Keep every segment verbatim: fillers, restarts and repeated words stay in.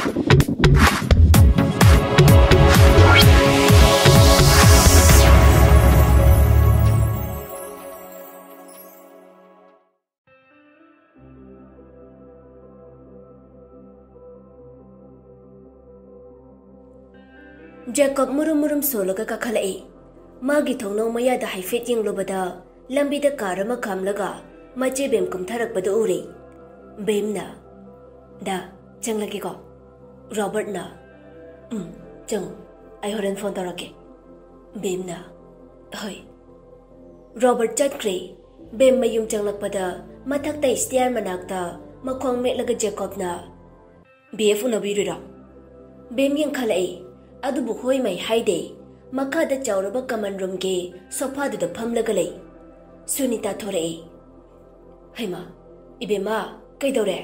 ꯖꯦꯀꯣꯕ ꯃꯨꯔꯨꯝ ꯃꯨꯔꯨꯝ ꯁꯣꯜꯂꯒ ꯀꯥꯈꯠꯂꯛꯏ꯫ ꯃꯥꯒꯤ ꯊꯣꯡꯅꯥꯎ ꯃꯌꯥꯗ ꯍꯥꯏꯐꯦꯠ ꯌꯦꯡꯂꯨꯕꯗ ꯂꯝꯕꯤꯗ ꯀꯥꯔ ꯑꯃ ꯈꯥꯝꯂꯒ ꯃꯆꯦ ꯕꯦꯝ ꯀꯨꯝꯊꯔꯛꯄꯗꯨ ꯎꯔꯦ꯫ ꯕꯦꯝꯅ, "ꯗꯥ, ꯆꯪꯂꯒꯦꯀꯣ꯫ ꯔꯣꯕꯔꯠꯅ, ꯎꯝ, ꯆꯪꯉꯨ꯫ ꯑꯩ ꯍꯣꯔꯦꯟ ꯐꯣꯟ ꯇꯧꯔꯛꯀꯦ꯫" ꯕꯦꯝꯅ, "ꯍꯣꯏ꯫" ꯔꯣꯕꯔꯠ ꯆꯠꯈ꯭ꯔꯦ꯫ ꯕꯦꯝ ꯃꯌꯨꯝ ꯆꯪꯂꯛꯄꯗ ꯃꯊꯛꯇ ꯁ꯭ꯇꯤꯌꯥꯔ ꯃꯅꯥꯛꯇ ꯃꯈꯣꯡ ꯃꯦꯠꯂꯒ ꯖꯦꯀꯣꯕꯅ, "ꯕꯤ ꯑꯦꯐ ꯎꯅꯕꯤꯔꯨꯏꯔꯣ?" ꯕꯦꯝ ꯌꯦꯡꯈꯠꯂꯛꯏ꯫ ꯑꯗꯨꯕꯨ ꯍꯣꯏ ꯃꯥꯏ ꯍꯥꯏꯗꯦ꯫ ꯃꯈꯥꯗ ꯆꯥꯎꯔꯕ ꯀꯃꯟ ꯔꯨꯝꯒꯤ ꯁꯣꯐꯥꯗꯨꯗ ꯐꯝꯂꯒ ꯂꯩ꯫ ꯁꯨꯅꯤꯇꯥ ꯊꯣꯔꯛꯏ꯫ "ꯍꯩꯃꯥ, ꯏꯕꯦꯝꯃ, ꯀꯩꯗꯧꯔꯦ?"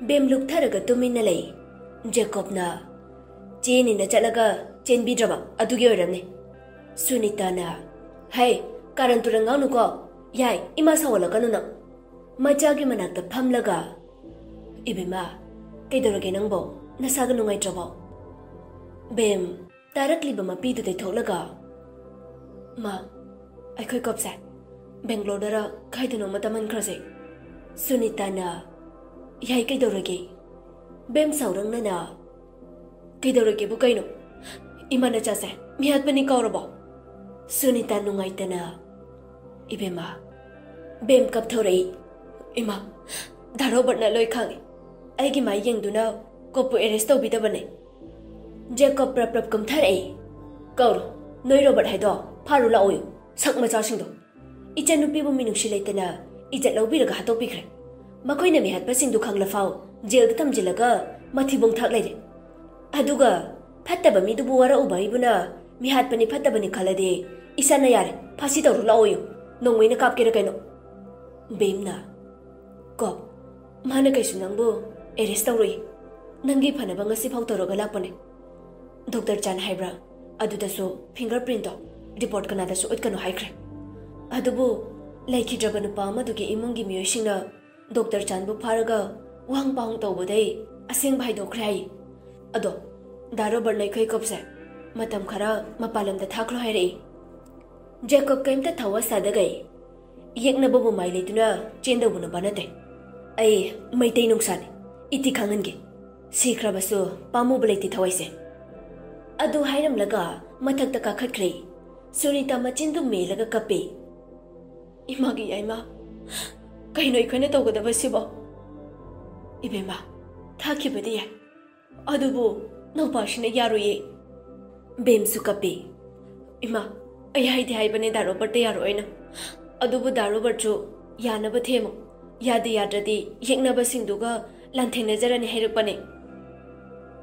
ꯕꯦꯝ ꯂꯨꯞꯊꯔꯒ ꯇꯨꯃꯤꯟꯅ ꯂꯩ꯫ ꯖꯦꯀꯣꯕꯅ, "ꯆꯦꯅꯤꯅ ꯆꯠꯂꯒ ꯆꯦꯟꯕꯤꯗ꯭ꯔꯕ ꯑꯗꯨꯒꯤ ꯑꯣꯏꯔꯝꯅꯤ꯫" ꯁꯨꯅꯤꯇꯥꯅ, "ꯍꯩ, ꯀꯥꯔꯟ ꯇꯨꯔꯟ ꯉꯥꯡꯅꯨꯀꯣ꯫ ꯌꯥꯏ, ꯏꯃꯥ ꯁꯥꯎꯍꯜꯂꯛꯀꯅꯨ ꯅꯪ꯫" ꯃꯆꯥꯒꯤ ꯃꯅꯥꯛꯇ ꯐꯝꯂꯒ, "ꯏꯕꯦꯝꯃ, ꯀꯩꯗꯧꯔꯒꯦ ꯅꯪꯕꯣ? ꯅꯁꯥꯒ ꯅꯨꯡꯉꯥꯏꯇ꯭ꯔꯕꯣ?" ꯕꯦꯝ ꯇꯥꯔꯛꯂꯤꯕ ꯃꯄꯤꯗꯨꯗꯩ ꯊꯣꯛꯂꯒ, "ꯃꯥ, ꯑꯩꯈꯣꯏ ꯀꯞꯁꯦ ꯕꯦꯡꯒ꯭ꯂꯣꯔꯗꯔ ꯀꯥꯏꯗꯅꯣ ꯑꯃ ꯇꯝꯍꯟꯈ꯭ꯔꯁꯦ꯫" ꯁꯨꯅꯤꯇꯥꯅ, "ꯌꯥꯏ, ꯀꯩꯗꯧꯔꯒꯦ?" ꯕꯦꯝ ꯁꯥꯎꯔꯪꯅꯅ, "ꯀꯩꯗꯧꯔꯒꯦꯕꯨ ꯀꯩꯅꯣ? ꯏꯃꯥ ꯅꯆꯥꯁꯦ ꯃꯤꯍꯥꯠꯄꯅꯤ ꯀꯥꯎꯔꯕꯣ?" ꯁꯨꯅꯤꯇꯥ ꯅꯨꯡꯉꯥꯏꯇꯅ, "ꯏꯕꯦꯝꯃ꯫" ꯕꯦꯝ ꯀꯞꯊꯣꯔꯛꯏ꯫ "ꯏꯃꯥ, ꯗꯥ ꯔꯣꯕꯔꯠꯅ ꯂꯣꯏ ꯈꯪꯉꯤ꯫ ꯑꯩꯒꯤ ꯃꯥꯏ ꯌꯦꯡꯗꯨꯅ ꯀꯣꯞꯄꯨ ꯑꯦꯔꯦꯁ ꯇꯧꯕꯤꯗꯕꯅꯦ꯫" ꯖꯦꯀꯣꯕ ꯄ꯭ꯔꯞ ꯄ꯭ꯔꯞ ꯀꯨꯝꯊꯔꯛꯏ꯫ "ꯀꯧꯔꯣ, ꯅꯣꯏ ꯔꯣꯕꯔꯠ ꯍꯥꯏꯗꯣ ꯐꯥꯔꯨ ꯂꯥꯛꯑꯣꯌꯨ, ꯁꯛ ꯃꯆꯥꯁꯤꯡꯗꯣ꯫ ꯏꯆꯟꯅꯨꯄꯤꯕꯨ ꯃꯤꯅꯨꯡꯁꯤ ꯂꯩꯇꯅ ꯏꯖꯠ ꯂꯧꯕꯤꯔꯒ ꯍꯥꯠꯇꯣꯛꯄꯤꯈ꯭ꯔꯦ꯫ ꯃꯈꯣꯏꯅ ꯃꯤꯍꯥꯠꯄꯁꯤꯡꯗꯨ ꯈꯪꯂꯐꯥꯎ ꯖꯦꯜꯗ ꯊꯝꯖꯤꯜꯂꯒ ꯃꯊꯤꯕꯣꯡ ꯊꯥꯛ ꯂꯩꯔꯦ꯫ ꯑꯗꯨꯒ ꯐꯠꯇꯕ ꯃꯤꯗꯨꯕꯨ ꯋꯥꯔꯛꯎꯕ ꯑꯩꯕꯨꯅ ꯃꯤꯍꯥꯠꯄꯅꯤ ꯐꯠꯇꯕꯅꯤ ꯈꯜꯂꯗꯤ ꯏꯁꯥꯅ ꯌꯥꯔꯦ, ꯐꯥꯁꯤ ꯇꯧꯔꯨ ꯂꯥꯛꯑꯣꯌꯨ, ꯅꯣꯡꯃꯩꯅ ꯀꯥꯞꯀꯦꯔꯥ ꯀꯩꯅꯣ꯫" ꯕꯦꯝꯅ, "ꯀꯣ, ꯃꯥꯅ ꯀꯩꯁꯨ ꯅꯪꯕꯨ ꯑꯦꯔꯦꯁ ꯇꯧꯔꯣꯏ꯫ ꯅꯪꯒꯤ ꯐꯅꯕ ꯉꯁꯤꯐꯥꯎ ꯇꯧꯔꯒ ꯂꯥꯛꯄꯅꯦ꯫ ꯗꯣꯛꯇꯔ ꯆꯥꯟ ꯍꯥꯏꯕ꯭ꯔꯥ? ꯑꯗꯨꯗꯁꯨ ꯐꯤꯡꯒꯔ ꯄ꯭ꯔꯤꯟꯠꯇꯣ ꯔꯤꯄꯣꯔꯠ ꯀꯅꯥꯗꯁꯨ ꯎꯠꯀꯅꯨ ꯍꯥꯏꯈ꯭ꯔꯦ꯫ ꯑꯗꯨꯕꯨ ꯂꯩꯈꯤꯗ꯭ꯔꯕ ꯅꯨꯄꯥ ꯑꯃꯗꯨꯒꯤ ꯏꯃꯨꯡꯒꯤ ꯃꯤꯑꯣꯏꯁꯤꯡꯅ ꯗꯣꯛꯇꯔ ꯆꯥꯟꯕꯨ ꯐꯥꯔꯒ ꯋꯥꯍꯪ ꯄꯥꯎꯍꯪ ꯇꯧꯕꯗꯩ ꯑꯁꯦꯡꯕ ꯍꯥꯏꯗꯣꯛꯈ꯭ꯔꯦ ꯍꯥꯏꯌꯦ꯫ ꯑꯗꯣ ꯗꯥ ꯔꯣꯕꯔꯠꯅ ꯑꯩꯈꯣꯏ ꯀꯞꯁꯦ ꯃꯇꯝ ꯈꯔ ꯃꯄꯥꯟ ꯂꯝꯗ ꯊꯥꯈ꯭ꯔꯣ ꯍꯥꯏꯔꯛꯏ꯫ ꯖꯦꯀꯣꯕ ꯀꯩꯝꯇ ꯊꯋꯥ ꯁꯥꯗꯒꯩ ꯌꯦꯛꯅꯕꯕꯨ ꯃꯥꯏ ꯂꯩꯗꯨꯅ ꯆꯦꯟꯗꯧꯕ ꯅꯨꯄꯥ ꯅꯠꯇꯦ꯫ ꯑꯩ ꯃꯩꯇꯩ ꯅꯨꯡꯁꯥꯅꯤ, ꯏꯇꯤ ꯈꯪꯍꯟꯒꯦ꯫ ꯁꯤꯈ꯭ꯔꯕꯁꯨ ꯄꯥꯝꯃꯨꯕ ꯂꯩꯇꯦ ꯊꯋꯥꯏꯁꯦ꯫ ꯑꯗꯨ ꯍꯥꯏꯔꯝꯂꯒ ꯃꯊꯛꯇ ꯀꯥꯈꯠꯈ꯭ꯔꯦ꯫ ꯁꯨꯅꯤꯇꯥ ꯃꯆꯤꯟꯗꯨ ꯃꯦꯜꯂꯒ ꯀꯞꯄꯦ꯫ ꯏꯃꯥꯒꯤ ꯌꯥꯏꯃ, ꯀꯩꯅꯣ ꯑꯩꯈꯣꯏꯅ ꯇꯧꯒꯗꯕꯁꯤꯕꯣ? ꯏꯕꯦꯝꯃ, ꯊꯥꯈꯤꯕꯗꯤ ꯌꯥꯏ, ꯑꯗꯨꯕꯨ ꯅꯧꯄꯥꯁꯤꯅ ꯌꯥꯔꯣꯏꯌꯦ꯫ ꯕꯦꯝꯁꯨ ꯀꯞꯄꯤ꯫ ꯏꯃꯥ, ꯑꯩ ꯍꯥꯏꯗꯤ ꯍꯥꯏꯕꯅꯦ ꯗꯥ ꯔꯣꯕꯔꯠꯇ ꯌꯥꯔꯣꯏꯅ꯫ ꯑꯗꯨꯕꯨ ꯗꯥ ꯔꯣꯕꯔꯠꯁꯨ ꯌꯥꯅꯕ ꯊꯦꯝꯃꯨ꯫ ꯌꯥꯗ ꯌꯥꯗ꯭ꯔꯗꯤ ꯌꯦꯛꯅꯕꯁꯤꯡꯗꯨꯒ ꯂꯥꯟꯊꯦꯡꯅꯖꯔꯅꯤ ꯍꯥꯏꯔꯛꯄꯅꯦ꯫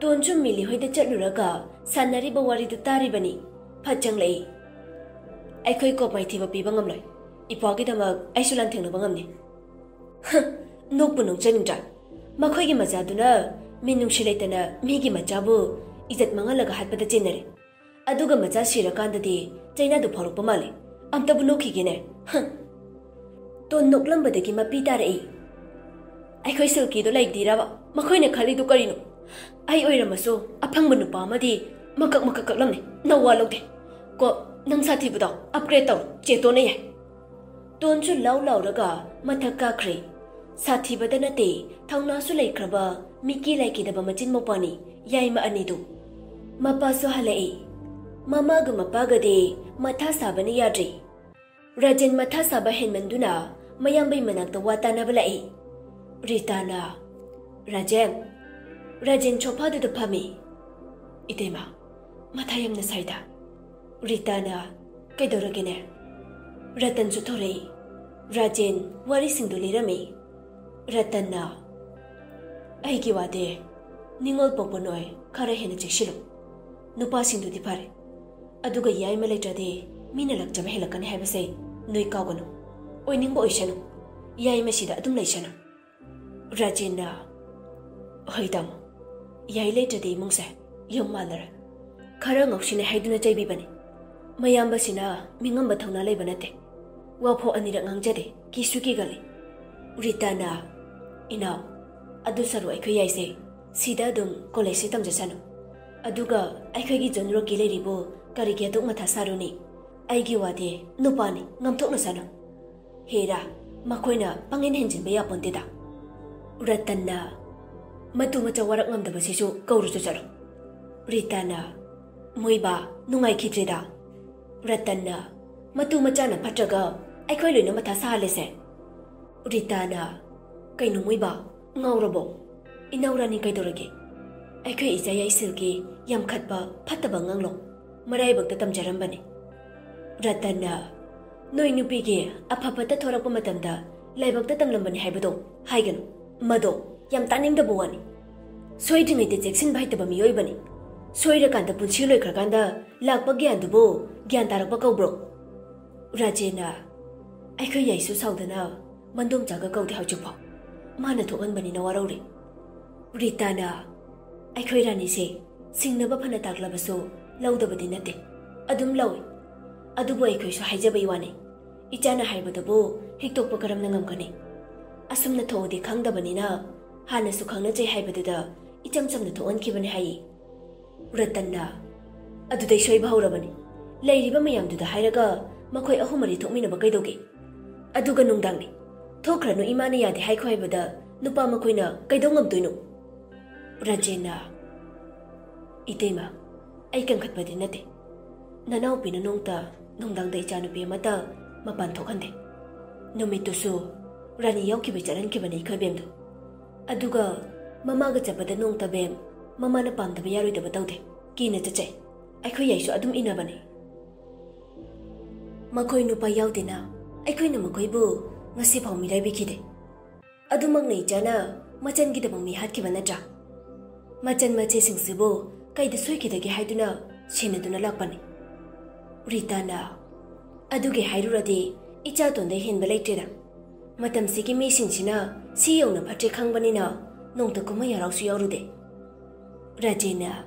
ꯇꯣꯟꯁꯨ ꯃꯤꯂꯤ ꯍꯣꯏꯗ ꯆꯠꯂꯨꯔꯒ ꯁꯥꯟꯅꯔꯤꯕ ꯋꯥꯔꯤꯗꯨ ꯇꯥꯔꯤꯕꯅꯤ꯫ ꯐꯠ ꯆꯪꯂꯛꯏ꯫ ꯑꯩꯈꯣꯏ ꯀꯣꯛ ꯃꯥꯏꯊꯤꯕ ꯄꯤꯕ ꯉꯝꯂꯣꯏ꯫ ꯏꯄ꯭ꯋꯥꯒꯤꯗꯃꯛ ꯑꯩꯁꯨ ꯂꯥꯟꯊꯦꯡꯅꯕ ꯉꯝꯅꯤ꯫ ꯍ, ꯅꯣꯛꯄꯨ ꯅꯣꯛꯆꯅꯤꯡꯗ꯭ꯔꯥ? ꯃꯈꯣꯏꯒꯤ ꯃꯆꯥꯗꯨꯅ ꯃꯤꯅꯨꯡꯁꯤ ꯂꯩꯇꯅ ꯃꯤꯒꯤ ꯃꯆꯥꯕꯨ ꯏꯖꯠ ꯃꯥꯡꯍꯜꯂꯒ ꯍꯥꯠꯄꯗ ꯆꯦꯟꯅꯔꯦ꯫ ꯑꯗꯨꯒ ꯃꯆꯥ ꯁꯤꯔꯀꯥꯟꯗꯗꯤ ꯆꯩꯅꯥꯗꯨ ꯐꯥꯎꯔꯛꯄ ꯃꯥꯜꯂꯦ꯫ ꯑꯝꯇꯕꯨ ꯅꯣꯛꯈꯤꯒꯦꯅꯦ꯫ ꯍ꯫ ꯇꯣꯟ ꯅꯣꯛꯂꯝꯕꯗꯒꯤ ꯃꯄꯤ ꯇꯥꯔꯛꯏ꯫ ꯑꯩꯈꯣꯏ ꯁꯤꯜꯀꯤꯗꯣ ꯂꯩꯇꯤꯔꯕ? ꯃꯈꯣꯏꯅ ꯈꯜꯂꯤꯗꯨ ꯀꯔꯤꯅꯣ? ꯑꯩ ꯑꯣꯏꯔꯝꯃꯁꯨ ꯑꯐꯪꯕ ꯅꯨꯄꯥ ꯑꯃꯗꯤ ꯃꯀꯛ ꯃꯀꯛ ꯀꯛꯂꯝꯅꯤ꯫ ꯅꯋꯥ ꯂꯧꯗꯦ꯫ ꯀꯣ, ꯅꯪ ꯁꯥꯊꯤꯕꯗꯣ upgrade ꯇꯧꯔꯣ꯫ ꯆꯦꯇꯣꯟꯅ ꯌꯥꯏ꯫ ꯇꯣꯟꯁꯨ ꯂꯥꯎ ꯂꯥꯎꯔꯒ ꯃꯊꯛ ꯀꯥꯈ꯭ꯔꯦ꯫ ꯁꯥꯊꯤꯕꯗ ꯅꯠꯇꯦ, ꯊꯧꯅꯥꯁꯨ ꯂꯩꯈ꯭ꯔꯕ ꯃꯤꯀꯤ ꯂꯥꯏꯀꯤꯗꯕ ꯃꯆꯤꯟ ꯃꯧꯄꯥꯅꯤ ꯌꯥꯏꯃ ꯑꯅꯤꯗꯨ꯫ ꯃꯄꯥꯁꯨ ꯍꯜꯂꯛꯏ꯫ ꯃꯃꯥꯒ ꯃꯄꯥꯒꯗꯤ ꯃꯊꯥ ꯁꯥꯕꯅ ꯌꯥꯗ꯭ꯔꯦ꯫ ꯔꯥꯖꯦꯟ ꯃꯊꯥ ꯁꯥꯕ ꯍꯦꯟꯃꯟꯗꯨꯅ ꯃꯌꯥꯝꯕꯩ ꯃꯅꯥꯛꯇ ꯋꯥ ꯇꯥꯅꯕ ꯂꯥꯛꯏ꯫ ꯔꯤꯇꯥꯅ, "ꯔꯥꯖꯦꯟ!" ꯔꯥꯖꯦꯟ ꯁꯣꯐꯥꯗꯨꯗ ꯐꯝꯃꯤ꯫ "ꯏꯇꯩꯃ, ꯃꯊꯥ ꯌꯥꯝꯅ ꯁꯥꯏꯗ꯫" ꯔꯤꯇꯥꯅ, "ꯀꯩꯗꯧꯔꯒꯦꯅꯦ?" ꯔꯇꯟꯁꯨ ꯊꯣꯔꯛꯏ꯫ ꯔꯥꯖꯦꯟ ꯋꯥꯔꯤꯁꯤꯡꯗꯨ ꯂꯤꯔꯝꯃꯤ꯫ ꯔꯇꯟꯅ, "ꯑꯩꯒꯤ ꯋꯥꯗꯤ ꯅꯤꯉꯣꯜ ꯄꯣꯛꯄ ꯅꯣꯏ ꯈꯔ ꯍꯦꯟꯅ ꯆꯦꯛꯁꯤꯜꯂꯨ꯫ ꯅꯨꯄꯥꯁꯤꯡꯗꯨꯗꯤ ꯐꯔꯦ, ꯑꯗꯨꯒ ꯌꯥꯏꯃ ꯂꯩꯇ꯭ꯔꯗꯤ ꯃꯤꯅ ꯂꯛꯆꯕ ꯍꯦꯜꯂꯛꯀꯅꯤ ꯍꯥꯏꯕꯁꯦ ꯅꯣꯏ ꯀꯥꯎꯒꯅꯨ꯫ ꯑꯣꯏꯅꯤꯡꯕ ꯑꯣꯏꯁꯅꯨ, ꯌꯥꯏꯃꯁꯤꯗ ꯑꯗꯨꯝ ꯂꯩꯁꯅꯨ꯫" ꯔꯥꯖꯦꯟꯅ, "ꯍꯣꯏ ꯇꯥꯃꯣ, ꯌꯥꯏ ꯂꯩꯇ꯭ꯔꯗꯤ ꯏꯃꯨꯡꯁꯦ ꯌꯨꯝ ꯃꯥꯟꯅꯔꯣꯏ꯫ ꯈꯔ ꯉꯥꯎꯁꯤꯟꯅꯩ ꯍꯥꯏꯗꯨꯅ ꯆꯩꯕꯤꯕꯅꯤ꯫ ꯃꯌꯥꯝꯕꯁꯤꯅ ꯃꯤꯉꯝꯕ ꯊꯧꯅꯥ ꯂꯩꯕ ꯅꯠꯇꯦ꯫ ꯋꯥꯐꯥꯎ ꯑꯅꯤꯔꯛ ꯉꯥꯡꯖꯗꯦ, ꯀꯤꯁꯨ ꯀꯤꯒꯜꯂꯤ꯫" ꯔꯤꯇꯥꯅ, "ꯏꯅꯥꯎ, ꯑꯗꯨ ꯁꯔꯨ ꯑꯩꯈꯣꯏ ꯌꯥꯏꯁꯦ ꯁꯤꯗ ꯑꯗꯨꯝ ꯀꯣꯂꯦꯖꯁꯤ ꯇꯝꯖꯁꯅꯨ꯫ ꯑꯗꯨꯒ ꯑꯩꯈꯣꯏꯒꯤ ꯖꯣꯟ ꯔꯣꯛꯀꯤ ꯂꯩꯔꯤꯕꯨ ꯀꯔꯤꯒꯤ ꯑꯗꯨꯛ ꯃꯊꯥ ꯁꯥꯔꯨꯅꯤ? ꯑꯩꯒꯤ ꯋꯥꯗꯤ ꯅꯨꯄꯥꯅꯤ, ꯉꯥꯝꯊꯣꯛꯅꯁꯅꯨ꯫ ꯍꯦꯔꯥ, ꯃꯈꯣꯏꯅ ꯄꯪꯍꯦꯟ ꯍꯦꯟꯖꯤꯟꯕ ꯌꯥꯄꯣꯟꯇꯦꯗ꯫ ꯔꯇꯟꯅ, "ꯃꯇꯨ ꯃꯆꯥ ꯋꯥꯔꯛ ꯉꯝꯗꯕꯁꯤꯁꯨ ꯀꯧꯔꯨꯆꯣ ꯆꯠꯂꯣ꯫" ꯔꯤꯇꯥꯅ, "ꯃꯣꯏꯕꯥ, ꯅꯨꯡꯉꯥꯏꯈꯤꯗ꯭ꯔꯦꯗ꯫" ꯔꯇꯟꯅ, "ꯃꯇꯨ ꯃꯆꯥꯅ ꯐꯠꯇ꯭ꯔꯒ ꯑꯩꯈꯣꯏ ꯂꯣꯏꯅ ꯃꯊꯥ ꯁꯥꯍꯜꯂꯤꯁꯦ?" ꯔꯤꯇꯥꯅ, "ꯀꯩꯅꯣ ꯃꯣꯏꯕꯥ, ꯉꯥꯎꯔꯕꯣ? ꯏꯅꯥꯎꯔꯥꯅꯤ ꯀꯩꯗꯧꯔꯒꯦ? ꯑꯩꯈꯣꯏ ꯏꯆꯥ ꯌꯥꯏꯁꯤꯜꯒꯤ ꯌꯥꯝꯈꯠꯄ ꯐꯠꯇꯕ ꯑꯉꯥꯡꯂꯣ? ꯃꯔꯥꯏꯕꯛꯇ ꯇꯝꯖꯔꯝꯕꯅꯤ꯫" ꯔꯇꯟꯅ, "ꯅꯣꯏ ꯅꯨꯄꯤꯒꯤ ꯑꯐ ꯐꯠꯇ ꯊꯣꯔꯛꯄ ꯃꯇꯝꯗ ꯂꯥꯏꯕꯛꯇ ꯇꯝꯂꯝꯕꯅꯤ ꯍꯥꯏꯕꯗꯣ ꯍꯥꯏꯒꯅꯨ꯫ ꯃꯗꯣ ꯌꯥꯝ ꯇꯥꯅꯤꯡꯗꯕ ꯋꯥꯅꯤ꯫ ꯁꯣꯏꯗ꯭ꯔꯤꯉꯩꯗ ꯆꯦꯛꯁꯤꯟꯕ ꯍꯩꯇꯕ ꯃꯤꯑꯣꯏꯕꯅꯤ꯫ ꯁꯣꯏꯔꯀꯥꯟꯗ ꯄꯨꯟꯁꯤ ꯂꯣꯏꯈ꯭ꯔꯀꯥꯟꯗ ꯂꯥꯛꯄ ꯒ꯭ꯌꯥꯟꯗꯨꯕꯨ ꯒ꯭ꯌꯥꯟ ꯇꯥꯔꯛꯄ ꯀꯧꯕ꯭ꯔꯣ?" ꯔꯥꯖꯦꯟꯅ, "ꯑꯩꯈꯣꯏ ꯌꯥꯏꯁꯨ ꯁꯥꯎꯗꯅ ꯃꯟꯗꯣꯝꯆꯥꯒ ꯀꯧꯗꯦ ꯍꯧꯖꯤꯛꯐꯥꯎ꯫ ꯃꯥꯅ ꯊꯣꯛꯍꯟꯕꯅꯤꯅ ꯋꯥꯔꯧꯔꯦ꯫" ꯔꯤꯇꯥꯅ, "ꯑꯩꯈꯣꯏ ꯔꯥꯅꯤꯁꯦ ꯁꯤꯡꯅꯕ ꯐꯅ ꯇꯥꯛꯂꯕꯁꯨ ꯂꯧꯗꯕꯗꯤ ꯅꯠꯇꯦ꯫ ꯑꯗꯨꯝ ꯂꯧꯏ꯫ ꯑꯗꯨꯕꯨ ꯑꯩꯈꯣꯏꯁꯨ ꯍꯥꯏꯖꯕꯩ ꯋꯥꯅꯤ꯫ ꯏꯆꯥꯅ ꯍꯥꯏꯕꯗꯨꯕꯨ ꯍꯤꯛꯇꯣꯛꯄ ꯀꯔꯝꯅ ꯉꯝꯒꯅꯤ? ꯑꯁꯨꯝꯅ ꯊꯣꯛꯑꯗꯤ ꯈꯪꯗꯕꯅꯤꯅ ꯍꯥꯟꯅꯁꯨ ꯈꯪꯅꯖꯩ ꯍꯥꯏꯕꯗꯨꯗ ꯏꯆꯝ ꯆꯝꯅ ꯊꯣꯛꯍꯟꯈꯤꯕꯅꯤ ꯍꯥꯏꯌꯦ꯫" ꯔꯇꯟꯅ, "ꯑꯗꯨꯗꯩ ꯁꯣꯏꯕ ꯍꯧꯔꯕꯅꯤ꯫ ꯂꯩꯔꯤꯕ ꯃꯌꯥꯝꯗꯨꯗ ꯍꯥꯏꯔꯒ ꯃꯈꯣꯏ ꯑꯍꯨꯝ ꯃꯔꯤ ꯊꯣꯛꯃꯤꯟꯅꯕ ꯀꯩꯗꯧꯒꯦ? ꯑꯗꯨꯒ ꯅꯨꯡꯗꯥꯡꯅꯤ꯫ ꯊꯣꯛꯈ꯭ꯔꯅꯨ, ꯏꯃꯥꯅ ꯌꯥꯗꯦ ꯍꯥꯏꯈꯣ ꯍꯥꯏꯕꯗ ꯅꯨꯄꯥ ꯃꯈꯣꯏꯅ ꯀꯩꯗꯧ ꯉꯝꯗꯣꯏꯅꯣ?" ꯔꯥꯖꯦꯟꯅ, "ꯏꯇꯩꯃ, ꯑꯩ ꯀꯟꯈꯠꯄꯗꯤ ꯅꯠꯇꯦ꯫ ꯅꯅꯥꯎꯄꯤꯅ ꯅꯣꯡꯇ ꯅꯨꯡꯗꯥꯡꯗ ꯏꯆꯥꯅꯨꯄꯤ ꯑꯃꯠꯇ ꯃꯄꯥꯟ ꯊꯣꯛꯍꯟꯗꯦ꯫ ꯅꯨꯃꯤꯠꯇꯨꯁꯨ ꯔꯥꯅꯤ ꯌꯥꯎꯈꯤꯕꯩ ꯆꯠꯍꯟꯈꯤꯕꯅꯦ ꯑꯩꯈꯣꯏ ꯕꯦꯝꯗꯣ꯫ ꯑꯗꯨꯒ ꯃꯃꯥꯒ ꯆꯠꯄꯗ ꯅꯣꯡꯇ ꯕꯦꯝ ꯃꯃꯥꯅ ꯄꯥꯝꯗꯕ ꯌꯥꯔꯣꯏꯗꯕ ꯇꯧꯗꯦ꯫ ꯀꯤꯅ ꯆꯠꯆꯩ꯫ ꯑꯩꯈꯣꯏ ꯌꯥꯏꯁꯨ ꯑꯗꯨꯝ ꯏꯟꯅꯕꯅꯦ꯫ ꯃꯈꯣꯏ ꯅꯨꯄꯥ ꯌꯥꯎꯗꯦꯅ ꯑꯩꯈꯣꯏꯅ ꯃꯈꯣꯏꯕꯨ ꯉꯁꯤꯐꯥꯎ ꯃꯤꯔꯥꯏꯕꯤꯈꯤꯗꯦ꯫ ꯑꯗꯨꯃꯛꯅ ꯏꯆꯥꯅ ꯃꯆꯟꯒꯤꯗꯃꯛ ꯃꯤ ꯍꯥꯠꯈꯤꯕ ꯅꯠꯇ꯭ꯔꯥ? ꯃꯆꯟ ꯃꯆꯦꯁꯤꯡꯁꯤꯕꯨ ꯀꯩꯗ ꯁꯣꯏꯈꯤꯗꯒꯦ ꯍꯥꯏꯗꯨꯅ ꯁꯦꯟꯅꯗꯨꯅ ꯂꯥꯛꯄꯅꯤ꯫" ꯔꯤꯇꯥꯅ, "ꯑꯗꯨꯒꯤ ꯍꯥꯏꯔꯨꯔꯗꯤ ꯏꯆꯥꯇꯣꯟꯗ ꯍꯦꯟꯕ ꯂꯩꯇ꯭ꯔꯦꯗ꯫ ꯃꯇꯝꯁꯤꯒꯤ ꯃꯤꯁꯤꯡꯁꯤꯅ ꯁꯤ ꯌꯧꯅ ꯐꯠꯇ꯭ꯔꯦ ꯈꯪꯕꯅꯤꯅ ꯅꯣꯡꯇ ꯀꯨꯝꯍꯩ ꯍꯔꯥꯎꯁꯨ ꯌꯥꯎꯔꯨꯗꯦ꯫" ꯔꯥꯖꯦꯟꯅ,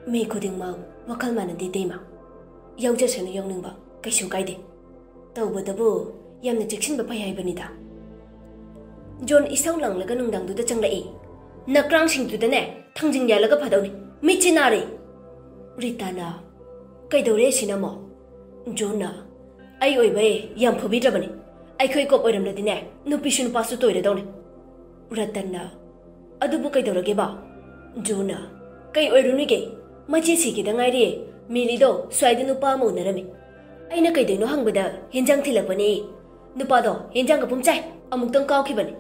"ꯃꯤ ꯈꯨꯗꯤꯡꯃꯛ ꯋꯥꯈꯜ ꯃꯥꯟꯅꯗꯦ ꯏꯇꯩꯃ꯫ ꯌꯥꯎꯖꯁꯅꯨ ꯌꯥꯎꯅꯤꯡꯕ, ꯀꯩꯁꯨ ꯀꯥꯏꯗꯦ꯫ ꯇꯧꯕꯇꯕꯨ ꯌꯥꯝꯅ ꯆꯦꯛꯁꯤꯟꯕ ꯐꯩ ꯍꯥꯏꯕꯅꯤꯗ꯫" ꯖꯣꯟ ꯏꯁꯧ ꯂꯥꯡꯂꯒ ꯅꯨꯡꯗꯥꯡꯗꯨꯗ ꯆꯪꯂꯛꯏ꯫ ꯅꯀ꯭ꯔꯥꯡꯁꯤꯡꯗꯨꯗꯅꯦ ꯊꯥꯡꯖꯤꯡ ꯌꯥꯜꯂꯒ ꯐꯗꯧꯅꯤ꯫ ꯃꯤꯠꯁꯤ ꯅꯥꯔꯦ꯫ ꯔꯤꯇꯥꯅ, "ꯀꯩꯗꯧꯔꯦ ꯁꯤꯅ ꯑꯃꯨꯛ?" ꯖꯣꯟꯅ, "ꯑꯩ ꯑꯣꯏꯕꯩ ꯌꯥꯝ ꯐꯨꯕꯤꯗ꯭ꯔꯕꯅꯤ꯫ ꯑꯩꯈꯣꯏ ꯀꯣꯞ ꯑꯣꯏꯔꯝꯂꯗꯤꯅꯦ ꯅꯨꯄꯤꯁꯨ ꯅꯨꯄꯥꯁꯨ ꯇꯣꯏꯔꯗꯧꯅꯤ꯫" ꯔꯇꯟꯅ, "ꯑꯗꯨꯕꯨ ꯀꯩꯗꯧꯔꯒꯦꯕ?" ꯖꯣꯟꯅ, "ꯀꯩ ꯑꯣꯏꯔꯨꯅꯤꯒꯦ? ꯃꯆꯦ ꯁꯤꯈꯤꯗ ꯉꯥꯏꯔꯤ꯫ ꯃꯤꯂꯤꯗꯣ ꯁ꯭ꯋꯥꯏꯗ ꯅꯨꯄꯥ ꯑꯃ ꯎꯅꯔꯝꯃꯤ꯫ ꯑꯩꯅ ꯀꯩꯗꯧꯅꯣ ꯍꯪꯕꯗ ꯍꯦꯟꯖꯥꯡ ꯊꯤꯜꯂꯛꯄꯅꯦ꯫ ꯅꯨꯄꯥꯗꯣ ꯍꯦꯟꯖꯥꯡ ꯑꯄꯨꯝ ꯆꯥꯏ, ꯑꯃꯨꯛꯇꯪ ꯀꯥꯎꯈꯤꯕꯅꯤ꯫"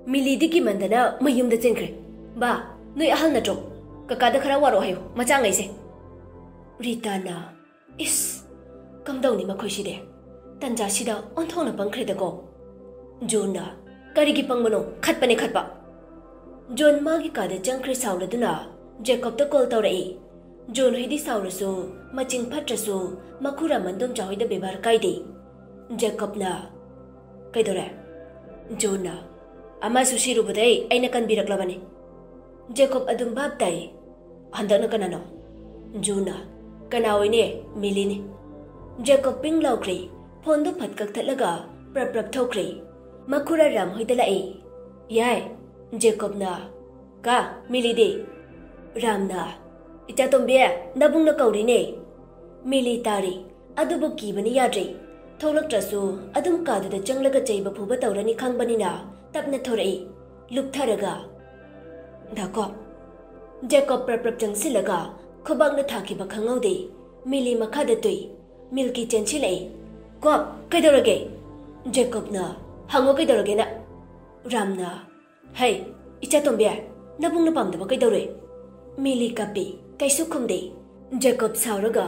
ꯃꯤꯂꯤꯗꯤ ꯀꯤꯃꯟꯗꯅ ꯃꯌꯨꯝꯗ ꯆꯦꯟꯈ꯭ꯔꯦ꯫ "ꯕꯥ, ꯅꯣꯏ ꯑꯍꯜ ꯅꯠꯇ꯭ꯔꯣ? ꯀꯀꯥꯗ ꯈꯔ ꯋꯥꯔꯣ ꯍꯥꯏꯌꯨ, ꯃꯆꯥꯉꯩꯁꯦ꯫" ꯔꯤꯇꯥꯅ, "ꯏꯁ, ꯀꯝꯗꯧꯅꯤ ꯃꯈꯣꯏꯁꯤꯗꯤ? ꯇꯟꯖꯥꯁꯤꯗ ꯑꯣꯟꯊꯣꯛꯅ ꯄꯪꯈ꯭ꯔꯦꯗꯀꯣ꯫" ꯖꯣꯟꯅ, "ꯀꯔꯤꯒꯤ ꯄꯪꯕꯅꯣ? ꯈꯠꯄꯅꯦ ꯈꯠꯄ꯫" ꯖꯣꯟ ꯃꯥꯒꯤ ꯀꯥꯗ ꯆꯪꯈ꯭ꯔꯦ ꯁꯥꯎꯔꯗꯨꯅ꯫ ꯖꯦꯀꯣꯕꯇ ꯀꯣꯜ ꯇꯧꯔꯛꯏ꯫ ꯖꯣꯟ ꯍꯣꯏꯗꯤ ꯁꯥꯎꯔꯁꯨ, ꯃꯆꯤꯡ ꯐꯠꯇ꯭ꯔꯁꯨ, ꯃꯈꯨꯔꯥ ꯃꯟꯗꯣꯝꯆꯥ ꯍꯣꯏꯗ ꯕꯦꯕꯥꯔ ꯀꯥꯏꯗꯦ꯫ ꯖꯦꯀꯣꯕꯅ, "ꯀꯩꯗꯧꯔꯦ?" ꯖꯣꯟꯅ, "ꯑꯃꯁꯨ ꯁꯤꯔꯨꯕꯗꯩ ꯑꯩꯅ ꯀꯟꯕꯤꯔꯛꯂꯕꯅꯤ꯫" ꯖꯦꯀꯣꯕ ꯑꯗꯨꯝ ꯚꯥꯞ ꯇꯥꯏ꯫ "ꯍꯟꯗꯛꯅ ꯀꯅꯥꯅꯣ?" ꯖꯣꯟꯅ, "ꯀꯅꯥ ꯑꯣꯏꯅꯤ? ꯃꯤꯂꯤꯅꯤ꯫" ꯖꯦꯀꯣꯕ ꯄꯤꯡ ꯂꯥꯎꯈ꯭ꯔꯦ꯫ ꯐꯣꯟꯗꯨ ꯐꯠ ꯀꯛꯊꯠꯂꯒ ꯄ꯭ꯔꯞ ꯄ꯭ꯔꯞ ꯊꯧꯈ꯭ꯔꯦ꯫ ꯃꯈꯨꯔꯥ ꯔꯥꯝ ꯍꯣꯏꯗ ꯂꯥꯛꯏ꯫ "ꯌꯥꯏ꯫" ꯖꯦꯀꯣꯕꯅ, "ꯀꯥ, ꯃꯤꯂꯤꯗꯤ?" ꯔꯥꯝꯅ, "ꯏꯆꯥꯇꯣꯝꯕꯤ, ꯅꯕꯨꯡꯅ ꯀꯧꯔꯤꯅꯦ꯫" ꯃꯤꯂꯤ ꯇꯥꯔꯤ꯫ ꯑꯗꯨꯕꯨ ꯀꯤꯕꯅ ꯌꯥꯗ꯭ꯔꯦ꯫ ꯊꯣꯛꯂꯛꯇ꯭ꯔꯁꯨ ꯑꯗꯨꯝ ꯀꯥꯗꯨꯗ ꯆꯪꯂꯒ ꯆꯩꯕ ꯐꯨꯕ ꯇꯧꯔꯅꯤ ꯈꯪꯕꯅꯤꯅ ꯇꯞꯅ ꯊꯣꯔꯛꯏ꯫ ꯂꯨꯞꯊꯔꯒ, "ꯗꯥ ꯀꯣꯞ꯫" ꯖꯦꯀꯣꯕ ꯄ꯭ꯔꯞ ꯄ꯭ꯔꯞ ꯆꯪꯁꯤꯜꯂꯒ ꯈꯨꯕꯥꯛꯅ ꯊꯥꯈꯤꯕ ꯈꯪꯍꯧꯗꯦ꯫ ꯃꯤꯂꯤ ꯃꯈꯥꯗ ꯇꯨꯏ꯫ ꯃꯤꯜꯀꯤ ꯆꯦꯟꯁꯤꯜꯂꯛꯏ꯫ "ꯀꯣꯞ, ꯀꯩꯗꯧꯔꯒꯦ?" ꯖꯦꯀꯣꯕꯅ, "ꯍꯪꯉꯣ ꯀꯩꯗꯧꯔꯒꯦꯅ꯫" ꯔꯥꯝꯅ, "ꯍꯩ, ꯏꯆꯥꯇꯣꯝꯕꯤ, ꯅꯕꯨꯡꯅ ꯄꯥꯝꯗꯕ ꯀꯩꯗꯧꯔꯦ?" ꯃꯤꯂꯤ ꯀꯞꯄꯤ, ꯀꯩꯁꯨ ꯈꯨꯝꯗꯦ꯫ ꯖꯦꯀꯣꯕ ꯁꯥꯎꯔꯒ,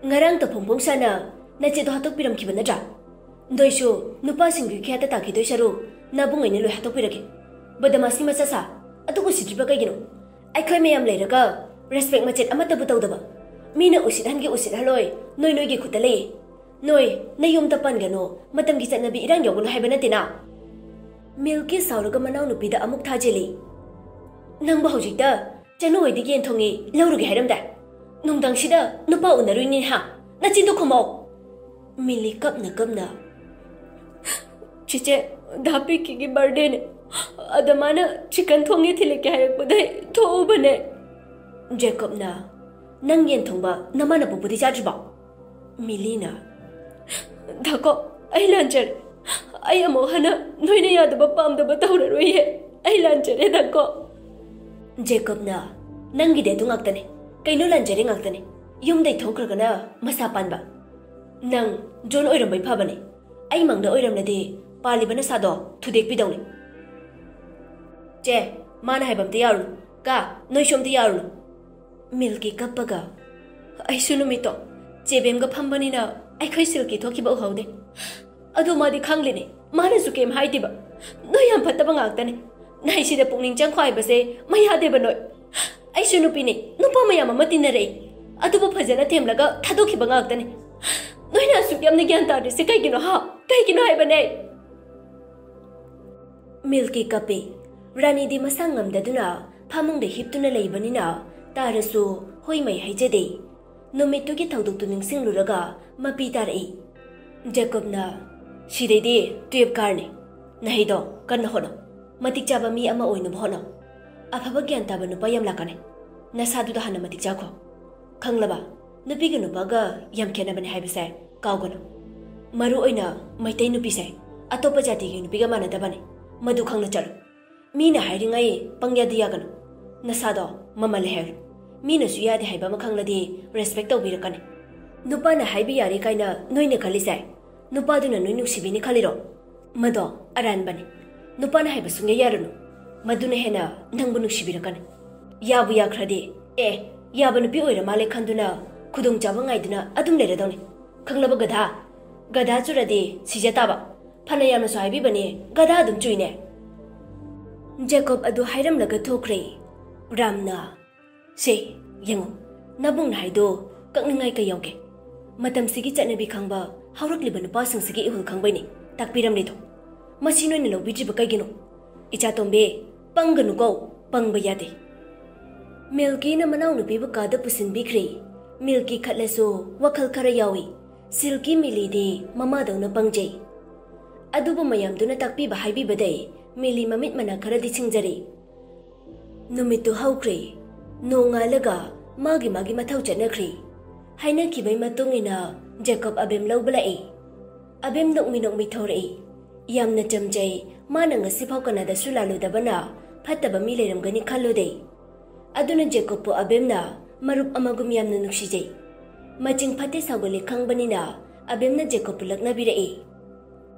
"ꯉꯔꯥꯡ ꯇꯐꯣꯡ ꯐꯣꯡ ꯁꯥꯅ ꯅꯆꯦꯗꯣ ꯍꯥꯠꯇꯣꯛꯄꯤꯔꯝꯈꯤꯕ ꯅꯠꯇ꯭ꯔꯥ? ꯅꯣꯏꯁꯨ ꯅꯨꯄꯥꯁꯤꯡꯒꯤ ꯈꯌꯥꯠꯇ ꯇꯥꯈꯤꯗꯣꯏ ꯁꯔꯨꯛ ꯅꯕꯨꯡ ꯑꯩꯅ ꯂꯣꯏ ꯍꯥꯠꯇꯣꯛꯄꯤꯔꯒꯦ꯫ ꯕꯗꯃꯥꯁꯀꯤ ꯃꯆꯥ ꯁꯥ, ꯑꯗꯨꯛ ꯎꯁꯤꯠꯇ꯭ꯔꯤꯕ ꯀꯩꯒꯤꯅꯣ? ꯑꯩꯈꯣꯏ ꯃꯌꯥꯝ ꯂꯩꯔꯒ ꯔꯦꯁꯄꯦꯛ ꯃꯆꯦꯠ ꯑꯃꯠꯇꯕꯨ ꯇꯧꯗꯕ꯫ ꯃꯤꯅ ꯎꯁꯤꯠꯍꯟꯒꯦ ꯎꯁꯤꯠꯍꯜꯂꯣꯏ, ꯅꯣꯏ ꯅꯣꯏꯒꯤ ꯈꯨꯠꯇ ꯂꯩꯌꯦ꯫ ꯅꯣꯏ ꯅꯌꯨꯝꯗ ꯄꯟꯒꯅꯨ, ꯃꯇꯝꯒꯤ ꯆꯠꯅꯕꯤ ꯏꯔꯥꯡ ꯌꯥꯎꯒꯅꯨ ꯍꯥꯏꯕ ꯅꯠꯇꯦꯅ꯫" ꯃꯤꯜꯀꯤ ꯁꯥꯎꯔꯒ ꯃꯅꯥꯎꯅꯨꯄꯤꯗ ꯑꯃꯨꯛ ꯊꯥꯖꯤꯜꯂꯤ꯫ "ꯅꯪꯕꯨ ꯍꯧꯖꯤꯛꯇ ꯆꯅꯨ ꯍꯣꯏꯗꯒꯤ ꯌꯦꯟ ꯊꯣꯡꯉꯤ ꯂꯧꯔꯨꯒꯦ ꯍꯥꯏꯔꯝꯗꯥꯏ? ꯅꯨꯡꯗꯥꯡꯁꯤꯗ ꯅꯨꯄꯥ ꯎꯅꯔꯨꯏꯅꯤ ꯍꯥ? ꯅꯆꯤꯟꯗꯨ ꯈꯨꯝꯃꯣ!" ꯃꯤꯂꯤ ꯀꯞꯅ ꯀꯞꯅ, "ꯆꯤꯆꯦ, ꯗꯥ ꯄꯤꯀꯤꯒꯤ ꯕꯥꯔꯗꯦꯅꯦ꯫ ꯑꯗ ꯃꯥꯅ ꯆꯤꯀꯟ ꯊꯣꯡꯉꯦ ꯊꯤꯜꯂꯛꯀꯦ ꯍꯥꯏꯔꯛꯄꯗꯩ ꯊꯣꯛꯎꯕꯅꯦ꯫ ꯖꯦꯀꯣꯕꯅ, "ꯅꯪ ꯌꯦꯟ ꯊꯣꯡꯕ ꯅꯃꯥꯅ ꯄꯣꯛꯄꯗꯤ ꯆꯥꯗ꯭ꯔꯤꯕꯣ?" ꯃꯤꯂꯤꯅ, "ꯗꯥꯀꯣ, ꯑꯩ ꯂꯥꯟꯖꯔꯦ꯫ ꯑꯩ ꯑꯃꯨꯛ ꯍꯟꯅ ꯅꯣꯏꯅ ꯌꯥꯗꯕ ꯄꯥꯝꯗꯕ ꯇꯧꯔꯔꯣꯏꯌꯦ꯫ ꯑꯩ ꯂꯥꯟꯖꯔꯦ, ꯗꯥꯀꯣ꯫" ꯖꯦꯀꯣꯕꯅ, "ꯅꯪꯒꯤꯗꯤ ꯑꯗꯨ ꯉꯥꯛꯇꯅꯦ꯫ ꯀꯩꯅꯣ, ꯂꯥꯟꯖꯔꯦ ꯉꯥꯛꯇꯅꯦ꯫ ꯌꯨꯝꯗꯩ ꯊꯣꯛꯈ꯭ꯔꯒꯅ ꯃꯁꯥ ꯄꯥꯟꯕ꯫ ꯅꯪ ꯖꯣꯟ ꯑꯣꯏꯔꯝꯕꯩ ꯐꯕꯅꯦ꯫ ꯑꯩ ꯃꯪꯗ ꯑꯣꯏꯔꯝꯂꯗꯤ ꯄꯥꯜꯂꯤꯕ ꯅꯁꯥꯗꯣ ꯊꯨꯗꯦꯛꯄꯤꯗꯧꯅꯤ꯫ ꯆꯦ, ꯃꯥꯅ ꯍꯥꯏꯕ ꯑꯝꯇ ꯌꯥꯔꯨꯅꯨ꯫ ꯀꯥ, ꯅꯣꯏꯁꯨ ꯑꯝꯇ ꯌꯥꯔꯨꯅꯨ꯫" ꯃꯤꯜꯀꯤ ꯀꯞꯄꯒ, "ꯑꯩꯁꯨ ꯅꯨꯃꯤꯠꯇꯣ ꯆꯦꯕꯦꯝꯒ ꯐꯝꯕꯅꯤꯅ ꯑꯩꯈꯣꯏ ꯁꯤꯜꯀꯤ ꯊꯣꯛꯈꯤꯕ ꯎꯍꯧꯗꯦ꯫ ꯑꯗꯨ ꯃꯥꯗꯤ ꯈꯪꯂꯤꯅꯦ, ꯃꯥꯅꯁꯨ ꯀꯩꯝ ꯍꯥꯏꯗꯦꯕ꯫ ꯅꯣꯏ ꯌꯥꯝ ꯐꯠꯇꯕ ꯉꯥꯛꯇꯅꯦ꯫ ꯅꯥꯏꯁꯤꯗ ꯄꯨꯛꯅꯤꯡ ꯆꯪꯈꯣ ꯍꯥꯏꯕꯁꯦ ꯃꯌꯥꯗꯦꯕ ꯅꯣꯏ꯫ ꯑꯩꯁꯨ ꯅꯨꯄꯤꯅꯦ, ꯅꯨꯄꯥ ꯃꯌꯥꯝ ꯑꯃ ꯇꯤꯟꯅꯔꯛꯏ꯫ ꯑꯗꯨꯕꯨ ꯐꯖꯅ ꯊꯦꯝꯂꯒ ꯊꯥꯗꯣꯛꯈꯤꯕ ꯉꯥꯛꯇꯅꯦ꯫ ꯅꯣꯏꯅ ꯑꯁꯨꯛ ꯌꯥꯝꯅ ꯒ꯭ꯌꯥꯟ ꯇꯥꯗ꯭ꯔꯤꯁꯦ ꯀꯩꯒꯤꯅꯣ, ꯍꯥ? ꯀꯩꯒꯤꯅꯣ ꯍꯥꯏꯕꯅꯦ?" ꯃꯤꯜꯀꯤ ꯀꯞꯄꯤ꯫ ꯔꯥꯅꯤꯗꯤ ꯃꯁꯥ ꯉꯝꯗꯗꯨꯅ ꯐꯃꯨꯡꯗ ꯍꯤꯞꯇꯨꯅ ꯂꯩꯕꯅꯤꯅ ꯇꯥꯔꯁꯨ ꯍꯣꯏ ꯃꯩ ꯍꯩꯖꯗꯦ꯫ ꯅꯨꯃꯤꯠꯇꯨꯒꯤ ꯊꯧꯗꯣꯛꯇꯨ ꯅꯤꯡꯁꯤꯡꯂꯨꯔꯒ ꯃꯄꯤ ꯇꯥꯔꯛꯏ꯫ ꯖꯦꯀꯣꯕꯅ, "ꯁꯤꯗꯩꯗꯤ ꯇꯨꯌꯦꯞ ꯀꯥꯔꯅꯤ꯫ ꯅꯍꯩꯗꯣ ꯀꯟꯅ ꯍꯣꯠꯅꯧ꯫ ꯃꯇꯤꯛ ꯆꯥꯕ ꯃꯤ ꯑꯃ ꯑꯣꯏꯅꯕ ꯍꯣꯠꯅꯧ꯫ ꯑꯐꯕ ꯒ꯭ꯌꯥꯟ ꯇꯥꯕ ꯅꯨꯄꯥ ꯌꯥꯝ ꯂꯥꯛꯀꯅꯤ꯫ ꯅꯁꯥꯗꯨꯗ ꯍꯥꯟꯅ ꯃꯇꯤꯛ ꯆꯥꯈꯣ꯫ ꯈꯪꯂꯕ? ꯅꯨꯄꯤꯒ ꯅꯨꯄꯥꯒ ꯌꯥꯝ ꯈꯦꯠꯅꯕꯅꯤ ꯍꯥꯏꯕꯁꯦ ꯀꯥꯎꯒꯅꯨ꯫ ꯃꯔꯨ ꯑꯣꯏꯅ ꯃꯩꯇꯩ ꯅꯨꯄꯤꯁꯦ ꯑꯇꯣꯞꯄ ꯖꯥꯇꯤꯒꯤ ꯅꯨꯄꯤꯒ ꯃꯥꯟꯅꯗꯕꯅꯤ꯫ ꯃꯗꯨ ꯈꯪꯅ ꯆꯠꯂꯨ꯫ ꯃꯤꯅ ꯍꯥꯏꯔꯤꯉꯩ ꯄꯪꯌꯥꯗ ꯌꯥꯒꯅꯨ꯫ ꯅꯁꯥꯗꯣ ꯃꯃꯜ ꯂꯩꯍꯜꯂꯨ꯫ ꯃꯤꯅꯁꯨ ꯌꯥꯗꯦ ꯍꯥꯏꯕ ꯑꯃ ꯈꯪꯂꯗꯤ ꯔꯦꯁꯄꯦꯛ ꯇꯧꯕꯤꯔꯛꯀꯅꯤ꯫ ꯅꯨꯄꯥꯅ ꯍꯥꯏꯕ ꯌꯥꯔꯦ ꯀꯥꯏꯅ ꯅꯣꯏꯅ ꯈꯜꯂꯤꯁꯦ, ꯅꯨꯄꯥꯗꯨꯅ ꯅꯣꯏ ꯅꯨꯡꯁꯤꯕꯤꯅꯤ ꯈꯜꯂꯤꯔꯣ? ꯃꯗꯣ ꯑꯔꯥꯟꯕꯅꯤ꯫ ꯅꯨꯄꯥꯅ ꯍꯥꯏꯕ ꯁꯨꯡꯌꯥ ꯌꯥꯔꯨꯅꯨ꯫ ꯃꯗꯨꯅ ꯍꯦꯟꯅ ꯅꯪꯕꯨ ꯅꯨꯡꯁꯤꯕꯤꯔꯛꯀꯅꯤ꯫ ꯌꯥꯕꯨ ꯌꯥꯈ꯭ꯔꯗꯤ, ꯑꯦ, ꯌꯥꯕ ꯅꯨꯄꯤ ꯑꯣꯏꯔ ꯃꯥꯜꯂꯦ ꯈꯟꯗꯨꯅ ꯈꯨꯗꯣꯡꯆꯥꯕ ꯉꯥꯏꯗꯨꯅ ꯑꯗꯨꯝ ꯂꯩꯔꯗꯧꯅꯤ꯫ ꯈꯪꯂꯕ, ꯒꯙꯥ? ꯒꯙꯥ ꯆꯨꯔꯗꯤ ꯁꯤꯖ ꯇꯥꯕ꯫ ꯐꯅ ꯌꯥꯝꯅꯁꯨ ꯍꯥꯏꯕꯤꯕꯅꯤ, ꯒꯙꯥ ꯑꯗꯨꯝ ꯆꯨꯏꯅꯦ꯫ ꯖꯦꯀꯣꯕ ꯑꯗꯨ ꯍꯥꯏꯔꯝꯂꯒ ꯊꯣꯛꯈ꯭ꯔꯦ꯫ ꯔꯥꯝꯅ, "ꯁꯦ, ꯌꯦꯡꯉꯨ, ꯅꯕꯨꯡꯅ ꯍꯥꯏꯗꯣ ꯀꯛꯅꯤꯡꯉꯥꯏ ꯀꯩ ꯌꯥꯎꯒꯦ? ꯃꯇꯝꯁꯤꯒꯤ ꯆꯠꯅꯕꯤ ꯈꯪꯕ ꯍꯧꯔꯛꯂꯤꯕ ꯅꯨꯄꯥꯁꯤꯡꯁꯤꯒꯤ ꯏꯍꯨꯜ ꯈꯪꯕꯩꯅꯤ ꯇꯥꯛꯄꯤꯔꯝꯂꯤꯗꯣ꯫ ꯃꯁꯤ ꯅꯣꯏꯅ ꯂꯧꯕꯤꯗ꯭ꯔꯤꯕ ꯀꯩꯒꯤꯅꯣ? ꯏꯆꯥꯇꯣꯝꯕꯤ, ꯄꯪꯒꯅꯨꯀꯣ, ꯄꯪꯕ ꯌꯥꯗꯦ꯫" ꯃꯤꯜꯀꯤꯅ ꯃꯅꯥꯎꯅꯨꯄꯤꯕꯨ ꯀꯥꯗ ꯄꯨꯁꯤꯟꯕꯤꯈ꯭ꯔꯦ꯫ ꯃꯤꯜꯀꯤ ꯈꯠꯂꯁꯨ ꯋꯥꯈꯜ ꯈꯔ ꯌꯥꯎꯏ꯫ ꯁꯤꯜꯀꯤ ꯃꯤꯂꯤꯗꯤ ꯃꯃꯥꯗꯧꯅ ꯄꯪꯖꯩ꯫ ꯑꯗꯨꯕꯨ ꯃꯌꯥꯝꯗꯨꯅ ꯇꯥꯛꯄꯤꯕ ꯍꯥꯏꯕꯤꯕꯗꯩ ꯃꯤꯂꯤ ꯃꯃꯤꯠ ꯃꯅꯥ ꯈꯔꯗꯤ ꯁꯤꯡꯖꯔꯦ꯫ ꯅꯨꯃꯤꯠꯇꯨ ꯍꯧꯈ꯭ꯔꯦ꯫ ꯅꯣꯡꯉꯥꯜꯂꯒ ꯃꯥꯒꯤ ꯃꯥꯒꯤ ꯃꯊꯧ ꯆꯠꯅꯈ꯭ꯔꯦ꯫ ꯍꯥꯏꯅꯈꯤꯕꯩ ꯃꯇꯨꯡ ꯏꯟꯅ ꯖꯦꯀꯣꯕ ꯑꯕꯦꯝ ꯂꯧꯕ ꯂꯥꯛꯏ꯫ ꯑꯕꯦꯝ ꯅꯣꯛꯃꯤ ꯅꯣꯛꯃꯤ ꯊꯣꯔꯛꯏ꯫ ꯌꯥꯝꯅ ꯆꯝꯖꯩ꯫ ꯃꯥꯅ ꯉꯁꯤꯐꯥꯎ ꯀꯅꯥꯗꯁꯨ ꯂꯥꯜꯂꯨꯗꯕꯅ ꯐꯠꯇꯕ ꯃꯤ ꯂꯩꯔꯝꯒꯅꯤ ꯈꯜꯂꯨꯗꯦ꯫ ꯑꯗꯨꯅ ꯖꯦꯀꯣꯕꯄꯨ ꯑꯕꯦꯝꯅ ꯃꯔꯨꯞ ꯑꯃꯒꯨꯝ ꯌꯥꯝꯅ ꯅꯨꯡꯁꯤꯖꯩ꯫ ꯃꯆꯤꯡ ꯐꯠꯇꯦ ꯁꯥꯎꯒꯜꯂꯤ ꯈꯪꯕꯅꯤꯅ ꯑꯕꯦꯝꯅ ꯖꯦꯀꯣꯕꯄꯨ ꯂꯛꯅꯕꯤꯔꯛꯏ꯫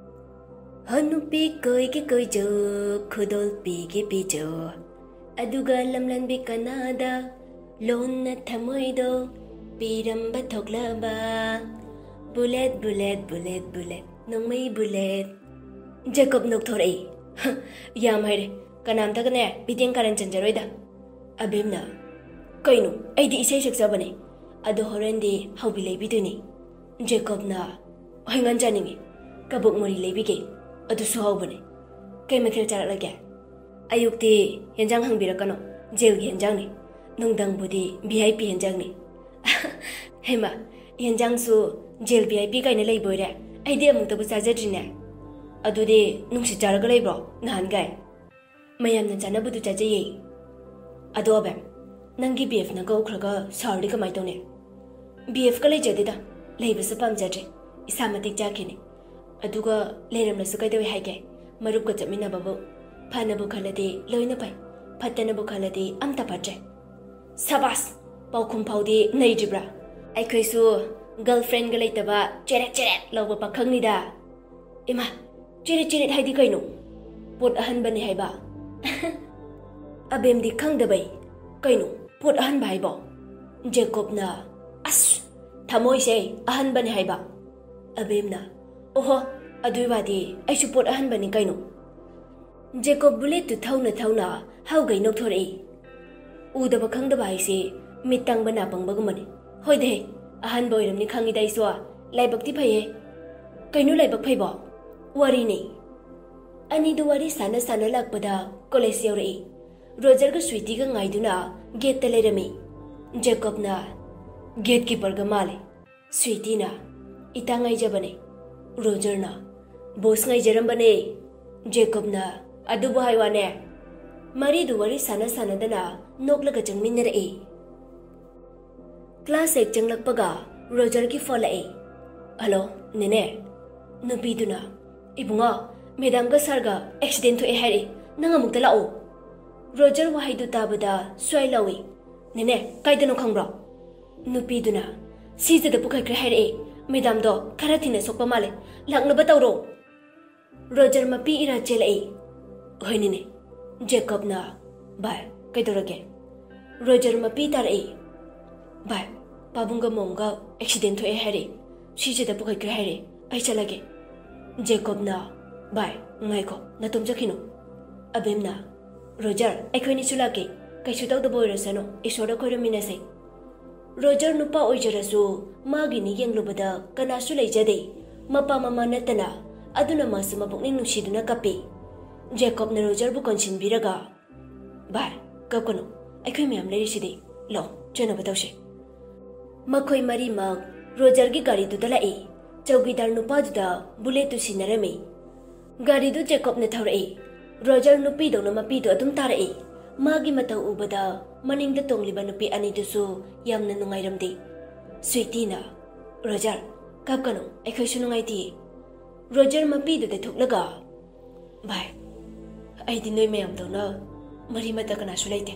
ꯍ ꯅꯨꯄꯤ ꯀꯣꯏꯒꯦ ꯀꯣꯏꯖꯧ, ꯈꯨꯗꯣꯜ ꯄꯤꯒꯦ ꯄꯤꯖꯧ꯫ ꯑꯗꯨꯒ ꯂꯝꯂꯟꯕꯤ ꯀꯅꯥꯗ ꯂꯣꯟꯅ ꯊꯃꯣꯏꯗꯣ ꯄꯤꯔꯝꯕ ꯊꯣꯛꯂꯕ꯫ ꯕꯨꯂꯦꯠ, ꯕꯨꯂꯦꯠ, ꯕꯨꯂꯦꯠ, ꯕꯨꯂꯦꯠ, ꯅꯣꯡꯃꯩ ꯕꯨꯂꯦꯠ꯫ ꯖꯦꯀꯣꯕ ꯅꯣꯛꯊꯣꯔꯛꯏ꯫ "ꯍ, ꯌꯥꯝ ꯍꯩꯔꯦ꯫ ꯀꯅꯥꯝꯇꯒꯅꯦ ꯕꯤꯇꯦꯟ ꯀꯥꯔꯟ ꯆꯟꯖꯔꯣꯏꯗ꯫" ꯑꯕꯦꯝꯅ, "ꯀꯩꯅꯣ? ꯑꯩꯗꯤ ꯏꯁꯩ ꯁꯛꯆꯕꯅꯦ꯫ ꯑꯗꯣ ꯍꯣꯔꯦꯟꯗꯤ ꯍꯥꯎꯕꯤ ꯂꯩꯕꯤꯗꯣꯏꯅꯦ꯫" ꯖꯦꯀꯣꯕꯅ, "ꯍꯩꯉꯥꯟ ꯆꯥꯅꯤꯡꯉꯤ꯫ ꯀꯕꯣꯛ ꯃꯣꯔꯤ ꯂꯩꯕꯤꯒꯦ꯫ ꯑꯗꯨꯁꯨ ꯍꯥꯎꯕꯅꯦ꯫ ꯀꯩ ꯃꯊꯦꯜ ꯆꯥꯔꯛꯂꯒꯦ?" "ꯑꯌꯨꯛꯇꯤ ꯌꯦꯟꯖꯥꯡ ꯍꯪꯕꯤꯔꯛꯀꯅꯣ꯫ ꯖꯦꯜꯒꯤ ꯌꯦꯟꯖꯥꯡꯅꯤ꯫ ꯅꯨꯡꯗꯥꯡꯕꯨꯗꯤ ꯚꯤ ꯑꯥꯏ ꯄꯤ ꯌꯦꯟꯖꯥꯡꯅꯤ꯫" "ꯍꯩꯃꯥ, ꯌꯦꯟꯖꯥꯡꯁꯨ ꯖꯦꯜ ꯚꯤ ꯑꯥꯏ ꯄꯤ ꯀꯥꯏꯅ ꯂꯩꯕ ꯑꯣꯏꯔꯦ? ꯑꯩꯗꯤ ꯑꯃꯨꯛꯇꯕꯨ ꯆꯥꯖꯗ꯭ꯔꯤꯅꯦ꯫" "ꯑꯗꯨꯗꯤ ꯅꯨꯡꯁꯤꯠ ꯆꯥꯔꯒ ꯂꯩꯕ꯭ꯔꯣ ꯅꯍꯥꯟꯒꯩ?" "ꯃꯌꯥꯝꯅ ꯆꯥꯅꯕꯗꯨ ꯆꯥꯖꯩꯌꯦ꯫" "ꯑꯗꯣ ꯑꯕꯦꯝ, ꯅꯪꯒꯤ ꯕꯤ ꯑꯦꯐꯅꯒ ꯎꯈ꯭ꯔꯒ ꯁꯥꯎꯔꯗꯤ ꯀꯃꯥꯏ ꯇꯧꯅꯤ?" "ꯕꯤ ꯑꯦꯐꯀ ꯂꯩꯖꯗꯦꯗ꯫ ꯂꯩꯕꯁꯨ ꯄꯥꯝꯖꯗ꯭ꯔꯦ꯫ ꯏꯁꯥ ꯃꯇꯤꯛ ꯆꯥꯈꯤꯅꯤ꯫ ꯑꯗꯨꯒ ꯂꯩꯔꯝꯂꯁꯨ ꯀꯩꯗꯧꯋꯦ ꯍꯥꯏꯒꯦ? ꯃꯔꯨꯞꯀ ꯆꯠꯃꯤꯟꯅꯕꯕꯨ꯫ ꯐꯅꯕꯨ ꯈꯜꯂꯗꯤ ꯂꯣꯏꯅ ꯐꯩ, ꯐꯠꯇꯅꯕꯨ ꯈꯜꯂꯗꯤ ꯑꯝꯇ ꯐꯠꯇ꯭ꯔꯦ꯫" "ꯁꯕꯥꯁ! ꯄꯥꯎꯈꯨꯝ ꯐꯥꯎꯗꯤ ꯅꯩꯗ꯭ꯔꯤꯕ꯭ꯔꯥ?" "ꯑꯩꯈꯣꯏꯁꯨ ꯒꯔꯜꯐ꯭ꯔꯦꯟꯒ ꯂꯩꯇꯕ ꯆꯦꯔꯦꯠ ꯆꯦꯔꯦꯠ ꯂꯧꯕ ꯄꯥꯈꯪꯅꯤꯗ꯫" "ꯏꯃꯥ, ꯆꯦꯔꯦꯠ ꯆꯦꯔꯦꯠ ꯍꯥꯏꯗꯤ ꯀꯩꯅꯣ?" "ꯄꯣꯠ ꯑꯍꯟꯕꯅꯤ ꯍꯥꯏꯕ꯫" ꯑꯕꯦꯝꯗꯤ ꯈꯪꯗꯕꯩ, "ꯀꯩꯅꯣ ꯄꯣꯠ ꯑꯍꯟꯕ ꯍꯥꯏꯕꯣ?" ꯖꯦꯀꯣꯕꯅ, "ꯑꯁ, ꯊꯃꯣꯏꯁꯦ ꯑꯍꯟꯕꯅꯤ ꯍꯥꯏꯕ꯫" ꯑꯕꯦꯝꯅ, "ꯑꯣꯍꯣ, ꯑꯗꯨꯏ ꯋꯥꯗꯤ ꯑꯩꯁꯨ ꯄꯣꯠ ꯑꯍꯟꯕꯅꯤ ꯀꯩꯅꯣ꯫" ꯖꯦꯀꯣꯕ ꯕꯨꯂꯦꯠꯇꯨ ꯊꯧꯅ ꯊꯧꯅ ꯍꯧꯒꯩ ꯅꯣꯛꯊꯣꯔꯛꯏ꯫ ꯎꯗꯕ ꯈꯪꯗꯕ ꯍꯥꯏꯁꯦ ꯃꯤꯠ ꯇꯥꯡꯕ ꯅꯥ ꯄꯪꯕꯒꯨꯝꯕꯅꯤ꯫ "ꯍꯣꯏꯗꯦ, ꯑꯍꯟꯕ ꯑꯣꯏꯔꯝꯅꯤ ꯈꯪꯉꯤꯗ ꯑꯩꯁꯨ꯫ ꯂꯥꯏꯕꯛꯇꯤ ꯐꯩꯌꯦ꯫" "ꯀꯩꯅꯣ ꯂꯥꯏꯕꯛ ꯐꯩꯕꯣ?" "ꯋꯥꯔꯤꯅꯦ꯫" ꯑꯅꯤꯗꯨ ꯋꯥꯔꯤ ꯁꯥꯟꯅ ꯁꯥꯟꯅ ꯂꯥꯛꯄꯗ ꯀꯣꯂꯦꯖ ꯌꯧꯔꯛꯏ꯫ ꯔꯣꯖꯔꯒ ꯁ꯭ꯋꯤꯇꯤꯒ ꯉꯥꯏꯗꯨꯅ ꯒꯦꯠꯇ ꯂꯩꯔꯝꯃꯤ꯫ ꯖꯦꯀꯣꯕꯅ, "ꯒꯦꯠ ꯀꯤꯄꯔꯒ ꯃꯥꯜꯂꯦ꯫" ꯁ꯭ꯋꯤꯇꯤꯅ, "ꯏꯇꯥ ꯉꯥꯏꯖꯕꯅꯦ꯫" ꯔꯣꯖꯔꯅ, "ꯕꯣꯁ ꯉꯥꯏꯖꯔꯝꯕꯅꯦ꯫" ꯖꯦꯀꯣꯕꯅ, ꯑꯗꯨꯕꯨ ꯍꯥꯏ ꯋꯥꯅꯦ, ꯃꯔꯤꯗꯨ ꯋꯥꯔꯤ ꯁꯥꯟꯅ ꯁꯥꯟꯅꯗꯅ ꯅꯣꯛꯂꯒ ꯆꯪꯃꯤꯟꯅꯔꯛꯏ꯫ ꯀ꯭ꯂꯥꯁ ꯍꯦꯛ ꯆꯪꯂꯛꯄꯒ ꯔꯣꯖꯔꯒꯤ ꯐꯣꯟ ꯂꯥꯛꯏ꯫ "ꯍꯜꯂꯣ, ꯅꯦꯅꯦ?" ꯅꯨꯄꯤꯗꯨꯅ, "ꯏꯕꯨꯡꯉꯣ, ꯃꯦꯗꯥꯝꯒ ꯁꯥꯔꯒ ꯑꯦꯛꯁꯤꯗꯦꯟ ꯊꯣꯛꯑꯦ ꯍꯥꯏꯔꯛꯏ, ꯅꯪ ꯑꯃꯨꯛꯇ ꯂꯥꯛꯑꯣ꯫" ꯔꯣꯖꯔ ꯋꯥꯍꯩꯗꯨ ꯇꯥꯕꯗ ꯁ꯭ꯋꯥꯏ ꯂꯥꯎꯏ꯫ "ꯅꯦꯅꯦ, ꯀꯥꯏꯗꯅꯣ ꯈꯪꯕ꯭ꯔꯣ?" ꯅꯨꯄꯤꯗꯨꯅ, "ꯁꯤꯖꯗ ꯄꯨꯈꯠꯈ꯭ꯔꯦ ꯍꯥꯏꯔꯛꯏ, ꯃꯦꯗꯥꯝꯗꯣ ꯈꯔ ꯊꯤꯅ ꯁꯣꯛꯄ ꯃꯥꯜꯂꯦ, ꯂꯥꯛꯅꯕ ꯇꯧꯔꯣ꯫" ꯔꯣꯖꯔ ꯃꯄꯤ ꯏꯔꯥ ꯆꯦꯜꯂꯛꯏ꯫ "ꯍꯣꯏꯅꯤꯅꯦ꯫" ꯖꯦꯀꯣꯕꯅ, "ꯚꯥꯏ, ꯀꯩꯗꯧꯔꯒꯦ?" ꯔꯣꯖꯔ ꯃꯄꯤ ꯇꯥꯔꯛꯏ꯫ "ꯚꯥꯏ, ꯄꯥꯕꯨꯡꯒ ꯃꯣꯝꯒ ꯑꯦꯛꯁꯤꯗꯦꯟ ꯊꯣꯛꯑꯦ ꯍꯥꯏꯔꯛꯏ, ꯁꯤꯖꯗ ꯄꯨꯈꯠꯈ꯭ꯔꯦ ꯍꯥꯏꯔꯛꯏ, ꯑꯩ ꯆꯠꯂꯒꯦ꯫" ꯖꯦꯀꯣꯕꯅ, "ꯚꯥꯏ, ꯉꯥꯏꯈꯣ, ꯅꯇꯣꯝ ꯆꯠꯈꯤꯅꯨ꯫" ꯑꯕꯦꯝꯅ, "ꯔꯣꯖꯔ, ꯑꯩꯈꯣꯏꯅꯤꯁꯨ ꯂꯥꯛꯀꯦ, ꯀꯩꯁꯨ ꯇꯧꯗꯕ ꯑꯣꯏꯔꯁꯅꯨ, ꯏꯁꯣꯔꯗ ꯈꯣꯏꯔꯝꯃꯤꯟꯅꯁꯦ꯫" ꯔꯣꯖꯔ ꯅꯨꯄꯥ ꯑꯣꯏꯖꯔꯁꯨ ꯃꯥꯒꯤꯅꯤ ꯌꯦꯡꯂꯨꯕꯗ ꯀꯅꯥꯁꯨ ꯂꯩꯖꯗꯦ, ꯃꯄꯥ ꯃꯃꯥ ꯅꯠꯇꯅ꯫ ꯑꯗꯨꯅ ꯃꯥꯁꯨ ꯃꯄꯨꯛꯅꯤꯡ ꯅꯨꯡꯁꯤꯗꯨꯅ ꯀꯞꯄꯤ꯫ ꯖꯦꯀꯣꯕꯅ ꯔꯣꯖꯔꯕꯨ ꯀꯣꯟꯁꯤꯟꯕꯤꯔꯒ, "ꯚꯥꯏ, ꯀꯞꯀꯅꯨ, ꯑꯩꯈꯣꯏ ꯃꯌꯥꯝ ꯂꯩꯔꯤꯁꯤꯗꯤ, ꯂꯥꯛꯑꯣ, ꯆꯠꯅꯕ ꯇꯧꯁꯦ꯫" ꯃꯈꯣꯏ ꯃꯔꯤꯃꯛ ꯔꯣꯖꯔꯒꯤ ꯒꯥꯔꯤꯗꯨꯗ ꯂꯥꯛꯏ꯫ ꯆꯧꯀꯤꯗꯥꯔ ꯅꯨꯄꯥꯗꯨꯗ ꯕꯨꯂꯦꯠꯇꯨ ꯁꯤꯟꯅꯔꯝꯃꯤ꯫ ꯒꯥꯔꯤꯗꯨ ꯖꯦꯀꯣꯕꯅ ꯊꯧꯔꯛꯏ꯫ ꯔꯣꯖꯔ ꯅꯨꯄꯤꯗꯧꯅ ꯃꯄꯤꯗꯨ ꯑꯗꯨꯝ ꯇꯥꯔꯛꯏ꯫ ꯃꯥꯒꯤ ꯃꯇꯧ ꯎꯕꯗ ꯃꯅꯤꯡꯗ ꯇꯣꯡꯂꯤꯕ ꯅꯨꯄꯤ ꯑꯅꯤꯗꯨꯁꯨ ꯌꯥꯝꯅ ꯅꯨꯡꯉꯥꯏꯔꯝꯗꯦ꯫ ꯁ꯭ꯋꯤꯇꯤꯅ, "ꯔꯣꯖꯔ, ꯀꯞꯀꯅꯨ, ꯑꯩꯈꯣꯏꯁꯨ ꯅꯨꯡꯉꯥꯏꯇꯦ꯫" ꯔꯣꯖꯔ ꯃꯄꯤꯗꯨꯗ ꯊꯣꯛꯂꯒ, "ꯚꯥꯏ, ꯑꯩꯗꯤ ꯅꯣꯏ ꯃꯌꯥꯝꯗꯧꯅ ꯃꯔꯤ ꯃꯇꯥ ꯀꯅꯥꯁꯨ ꯂꯩꯇꯦ꯫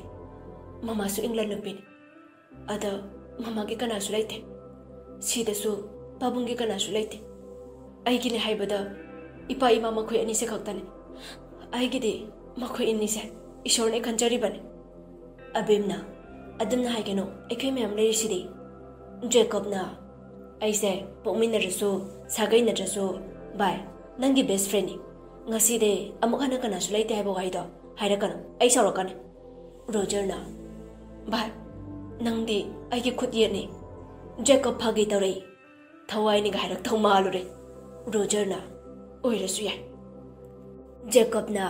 ꯃꯃꯥꯁꯨ ꯏꯪꯂꯟ ꯅꯨꯄꯤꯅꯤ꯫ ꯑꯗ ꯃꯃꯥꯒꯤ ꯀꯅꯥꯁꯨ ꯂꯩꯇꯦ꯫ ꯁꯤꯗꯁꯨ ꯄꯥꯕꯨꯡꯒꯤ ꯀꯅꯥꯁꯨ ꯂꯩꯇꯦ꯫ ꯑꯩꯒꯤꯅꯦ ꯍꯥꯏꯕꯗ ꯏꯄꯥ ꯏꯃꯥ ꯃꯈꯣꯏ ꯑꯅꯤꯁꯦ ꯈꯛꯇꯅꯦ꯫ ꯑꯩꯒꯤꯗꯤ ꯃꯈꯣꯏ ꯑꯅꯤꯁꯦ ꯏꯁꯣꯔꯅ ꯈꯟꯖꯔꯤꯕꯅꯤ꯫" ꯑꯕꯦꯝꯅ, "ꯑꯗꯨꯝꯅ ꯍꯥꯏꯒꯅꯨ, ꯑꯩꯈꯣꯏ ꯃꯌꯥꯝ ꯂꯩꯔꯤꯁꯤꯗꯤ꯫" ꯖꯦꯀꯣꯕꯅ, "ꯑꯩꯁꯦ ꯄꯣꯛꯃꯤꯟꯅꯔꯁꯨ, ꯁꯥꯒꯩꯅꯗ꯭ꯔꯁꯨ, ꯚꯥꯏ, ꯅꯪꯒꯤ ꯕꯦꯁ ꯐ꯭ꯔꯦꯟꯅꯤ꯫ ꯉꯁꯤꯗꯤ ꯑꯃꯨꯛ ꯍꯟꯅ ꯀꯅꯥꯁꯨ ꯂꯩꯇꯦ ꯍꯥꯏꯕ ꯋꯥꯍꯩꯗꯣ ꯍꯥꯏꯔꯛꯀꯅꯨ, ꯑꯩ ꯁꯥꯎꯔꯛꯀꯅꯤ꯫" ꯔꯣꯖꯔꯅ, "ꯚꯥꯏ, ꯅꯪꯗꯤ ꯑꯩꯒꯤ ꯈꯨꯠ ꯌꯦꯠꯅꯤ꯫" ꯖꯦꯀꯣꯕ ꯐꯥꯒꯤ ꯇꯧꯔꯛꯏ꯫ "ꯊꯋꯥꯏꯅꯤꯒ ꯍꯥꯏꯔꯛꯇꯧ ꯃꯥꯜꯂꯨꯔꯦ꯫" ꯔꯣꯖꯔꯅ, "ꯑꯣꯏꯔꯁꯨ ꯌꯥꯏ꯫" ꯖꯦꯀꯣꯕꯅ,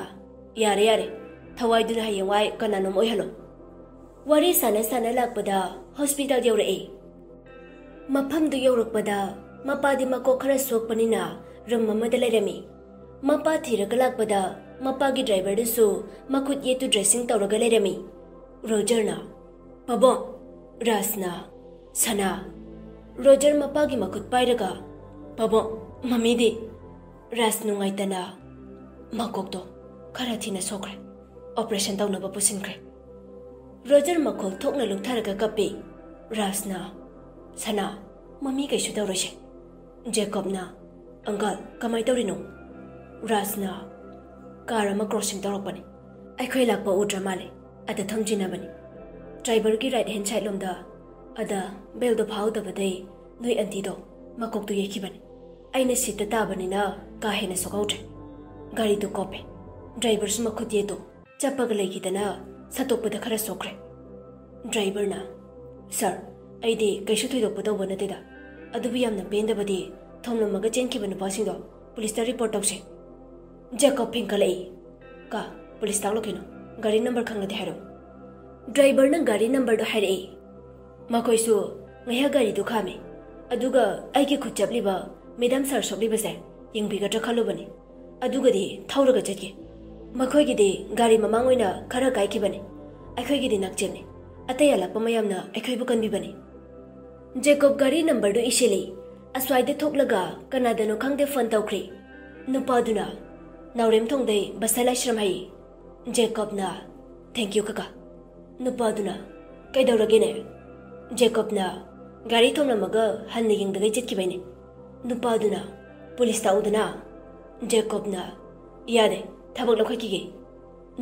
"ꯌꯥꯔꯦ, ꯌꯥꯔꯦ, ꯊꯋꯥꯏꯗꯨꯅ ꯍꯌꯦꯡꯋꯥꯏ ꯀꯅꯥꯅꯣꯝ ꯑꯣꯏꯍꯜꯂꯣ꯫" ꯋꯥꯔꯤ ꯁꯥꯟꯅ ꯁꯥꯟꯅ ꯂꯥꯛꯄꯗ ꯍꯣꯁꯄꯤꯇꯥꯜ ꯌꯧꯔꯛꯏ꯫ ꯃꯐꯝꯗꯨ ꯌꯧꯔꯛꯄꯗ ꯃꯄꯥꯗꯤ ꯃꯀꯣꯛ ꯈꯔ ꯁꯣꯛꯄꯅꯤꯅ ꯔꯨꯝ ꯑꯃꯗ ꯂꯩꯔꯝꯃꯤ꯫ ꯃꯄꯥ ꯊꯤꯔꯒ ꯂꯥꯛꯄꯗ ꯃꯄꯥꯒꯤ ꯗ꯭ꯔꯥꯏꯚꯔꯗꯨꯁꯨ ꯃꯈꯨꯠ ꯌꯦꯠꯇꯨ ꯗ꯭ꯔꯦꯁꯤꯡ ꯇꯧꯔꯒ ꯂꯩꯔꯝꯃꯤ꯫ ꯔꯣꯖꯔꯅ, "ꯄꯥꯕꯨꯡ!" ꯔꯥꯖꯅ, "ꯁꯅꯥ!" ꯔꯣꯖꯔ ꯃꯄꯥꯒꯤ ꯃꯈꯨꯠ ꯄꯥꯏꯔꯒ, "ꯄꯥꯕꯨꯡ, ꯃꯃꯤꯗꯤ?" ꯔꯥꯖ ꯅꯨꯡꯉꯥꯏꯇꯅ, "ꯃꯀꯣꯛꯇꯣ ꯈꯔ ꯊꯤꯅ ꯁꯣꯛꯈ꯭ꯔꯦ, ꯑꯣꯄꯔꯦꯁꯟ ꯇꯧꯅꯕ ꯄꯨꯁꯤꯟꯈ꯭ꯔꯦ꯫" ꯔꯣꯖꯔ ꯃꯈꯣꯜ ꯊꯣꯛꯅ ꯂꯨꯞꯊꯔꯒ ꯀꯞꯄꯤ꯫ ꯔꯥꯖꯅ, "ꯁꯅꯥ, ꯃꯃꯤ ꯀꯩꯁꯨ ꯇꯧꯔꯣꯏꯁꯦ꯫" ꯖꯦꯀꯣꯕꯅ, "ꯑꯪꯀꯜ, ꯀꯃꯥꯏ ꯇꯧꯔꯤꯅꯣ?" ꯔꯥꯖꯅ, "ꯀꯥꯔ ꯑꯃ ꯀ꯭ꯔꯣꯁꯤꯡ ꯇꯧꯔꯛꯄꯅꯦ, ꯑꯩꯈꯣꯏ ꯂꯥꯛꯄ ꯎꯗ꯭ꯔ ꯃꯥꯜꯂꯦ, ꯑꯗ ꯊꯣꯝꯖꯤꯟꯅꯕꯅꯦ, ꯗ꯭ꯔꯥꯏꯚꯔꯒꯤ ꯔꯥꯏꯠ ꯍꯦꯟ ꯁꯥꯏꯠ ꯂꯣꯝꯗ, ꯑꯗ ꯕꯦꯜꯗꯣ ꯐꯥꯍꯧꯗꯕꯗꯩ ꯅꯣꯏ ꯑꯟꯇꯤꯗꯣ ꯃꯀꯣꯛꯇꯨ ꯌꯩꯈꯤꯕꯅꯦ꯫ ꯑꯩꯅ ꯁꯤꯠꯇ ꯇꯥꯕꯅꯤꯅ ꯀꯥ ꯍꯦꯟꯅ ꯁꯣꯛꯍꯧꯗ꯭ꯔꯦ꯫ ꯒꯥꯔꯤꯗꯨ ꯀꯣꯞꯄꯦ, ꯗ꯭ꯔꯥꯏꯚꯔꯁꯨ ꯃꯈꯨꯠ ꯌꯦꯠꯇꯨ ꯆꯞꯄꯒ ꯂꯩꯈꯤꯗꯅ ꯁꯠꯇꯣꯛꯄꯗ ꯈꯔ ꯁꯣꯛꯈ꯭ꯔꯦ꯫" ꯗ꯭ꯔꯥꯏꯚꯔꯅ, "ꯁꯥꯔ, ꯑꯩꯗꯤ ꯀꯩꯁꯨ ꯊꯣꯏꯗꯣꯛꯄ ꯇꯧꯕ ꯅꯠꯇꯦꯗ, ꯑꯗꯨꯕꯨ ꯌꯥꯝꯅ ꯄꯦꯟꯗꯕꯗꯤ ꯊꯣꯝꯂꯝꯃꯒ ꯆꯦꯟꯈꯤꯕ ꯅꯨꯄꯥꯁꯤꯡꯗꯣ ꯄꯨꯂꯤꯁꯇ ꯔꯤꯄꯣꯔꯠ ꯇꯧꯁꯦ꯫" ꯖꯦꯀꯣꯕ ꯐꯤꯡꯀꯠꯂꯛꯏ꯫ "ꯀꯥ, ꯄꯨꯂꯤꯁ ꯇꯥꯛꯂꯛꯀꯅꯨ, ꯒꯥꯔꯤ ꯅꯝꯕꯔ ꯈꯪꯂꯗꯤ ꯍꯥꯏꯔꯛꯎ꯫" ꯗ꯭ꯔꯥꯏꯚꯔꯅ ꯒꯥꯔꯤ ꯅꯝꯕꯔꯗꯣ ꯍꯥꯏꯔꯛꯏ꯫ ꯃꯈꯣꯏꯁꯨ ꯉꯥꯏꯍꯥꯛ ꯒꯥꯔꯤꯗꯨ ꯈꯥꯝꯃꯤ, ꯑꯗꯨꯒ ꯑꯩꯒꯤ ꯈꯨꯠ ꯆꯞꯂꯤꯕ ꯃꯦꯗꯥꯝ ꯁꯥꯔ ꯁꯣꯛꯂꯤꯕꯁꯦ ꯌꯦꯡꯕꯤꯒꯗ꯭ꯔꯥ ꯈꯜꯂꯨꯕꯅꯤ, ꯑꯗꯨꯒꯗꯤ ꯊꯧꯔꯒ ꯆꯠꯈꯤ꯫ ꯃꯈꯣꯏꯒꯤꯗꯤ ꯒꯥꯔꯤ ꯃꯃꯥꯡ ꯑꯣꯏꯅ ꯈꯔ ꯀꯥꯏꯈꯤꯕꯅꯤ, ꯑꯩꯈꯣꯏꯒꯤꯗꯤ ꯅꯛꯆꯦꯞꯅꯤ, ꯑꯇꯩ ꯑꯂꯥꯛꯄ ꯃꯌꯥꯝꯅ ꯑꯩꯈꯣꯏꯕꯨ ꯀꯟꯕꯤꯕꯅꯤ꯫ ꯖꯦꯀꯣꯕ ꯒꯥꯔꯤ ꯅꯝꯕꯔꯗꯨ ꯏꯁꯤꯜꯂꯤ꯫ ꯑꯁ꯭ꯋꯥꯏꯗ ꯊꯣꯛꯂꯒ ꯀꯅꯥꯗꯅꯣ ꯈꯪꯗꯦ ꯐꯣꯟ ꯇꯧꯈ꯭ꯔꯤ꯫ ꯅꯨꯄꯥꯗꯨꯅ, "ꯅꯥꯎꯔꯦꯝ ꯊꯣꯡꯗꯩ ꯕꯁ ꯂꯥꯏꯁ꯭ꯔꯝ ꯍꯥꯏꯌꯦ꯫" ꯖꯦꯀꯣꯕꯅ, "ꯊꯦꯡꯀ꯭ꯌꯨ ꯀꯀꯥ꯫" ꯅꯨꯄꯥꯗꯨꯅ, "ꯀꯩꯗꯧꯔꯒꯦꯅꯦ?" ꯖꯦꯀꯣꯕꯅ, "ꯒꯥꯔꯤ ꯊꯣꯝꯂꯝꯃꯒ ꯍꯟꯅ ꯌꯦꯡꯗꯒꯩ ꯆꯠꯈꯤꯕꯩꯅꯦ꯫" ꯅꯨꯄꯥꯗꯨꯅ, "ꯄꯨꯂꯤꯁ ꯇꯥꯛꯎꯗꯅ꯫" ꯖꯦꯀꯣꯕꯅ, "ꯌꯥꯗꯦ, ꯊꯕꯛ ꯂꯧꯈꯠꯈꯤꯒꯦ꯫"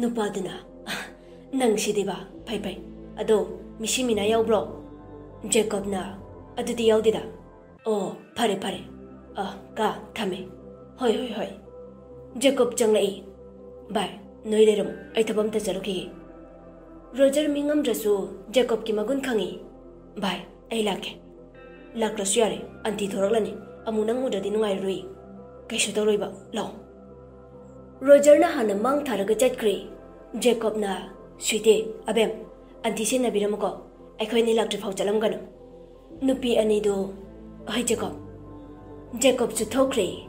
ꯅꯨꯄꯥꯗꯨꯅ, "ꯅꯪ ꯁꯤꯗꯤꯕ, ꯐꯩ ꯐꯩ꯫ ꯑꯗꯣ ꯃꯤꯁꯤ ꯃꯤꯅꯥ ꯌꯥꯎꯕ꯭ꯔꯣ?" ꯖꯦꯀꯣꯕꯅ, "ꯑꯗꯨꯗꯤ ꯌꯥꯎꯗꯦꯗ꯫" "ꯑꯣ, ꯐꯔꯦ ꯐꯔꯦ꯫ ꯑ, ꯀꯥ, ꯊꯝꯃꯦ꯫ ꯍꯣꯏ ꯍꯣꯏ ꯍꯣꯏ꯫" ꯖꯦꯀꯣꯕ ꯆꯪꯂꯛꯏ꯫ "ꯚꯥꯏ, ꯅꯣꯏ ꯂꯩꯔꯝꯃꯨ, ꯑꯩ ꯊꯕꯛ ꯑꯝꯇ ꯆꯠꯂꯨꯈꯤꯒꯦ꯫" ꯔꯣꯖꯔ ꯃꯤ ꯉꯝꯗ꯭ꯔꯁꯨ ꯖꯦꯀꯣꯕꯀꯤ ꯃꯒꯨꯟ ꯈꯪꯉꯤ꯫ "ꯚꯥꯏ, ꯑꯩ ꯂꯥꯛꯀꯦ꯫" "ꯂꯥꯛꯇ꯭ꯔꯁꯨ ꯌꯥꯔꯦ, ꯑꯟꯇꯤ ꯊꯣꯔꯛꯂꯅꯤ꯫ ꯑꯃꯨꯛ ꯅꯪ ꯎꯗ꯭ꯔꯗꯤ ꯅꯨꯡꯉꯥꯏꯔꯔꯣꯏ꯫" "ꯀꯩꯁꯨ ꯇꯧꯔꯣꯏꯕ, ꯂꯥꯛꯑꯣ꯫" ꯔꯣꯖꯔꯅ ꯍꯥꯟꯅ ꯃꯥꯡ ꯊꯥꯔꯒ ꯆꯠꯈ꯭ꯔꯦ꯫ ꯖꯦꯀꯣꯕꯅ, "ꯁ꯭ꯋꯤꯇꯤ, ꯑꯕꯦꯝ, ꯑꯟꯇꯤ ꯁꯦꯟꯅꯕꯤꯔꯝꯃꯨꯀꯣ, ꯑꯩꯈꯣꯏ ꯑꯅꯤ ꯂꯥꯛꯇ꯭ꯔꯤꯐꯥꯎ ꯆꯠꯂꯝꯒꯅꯨ꯫" ꯅꯨꯄꯤ ꯑꯅꯤꯗꯨ, "ꯍꯣꯏ ꯖꯦꯀꯣꯕ꯫" ꯖꯦꯀꯣꯕꯁꯨ ꯊꯣꯛꯈ꯭ꯔꯦ꯫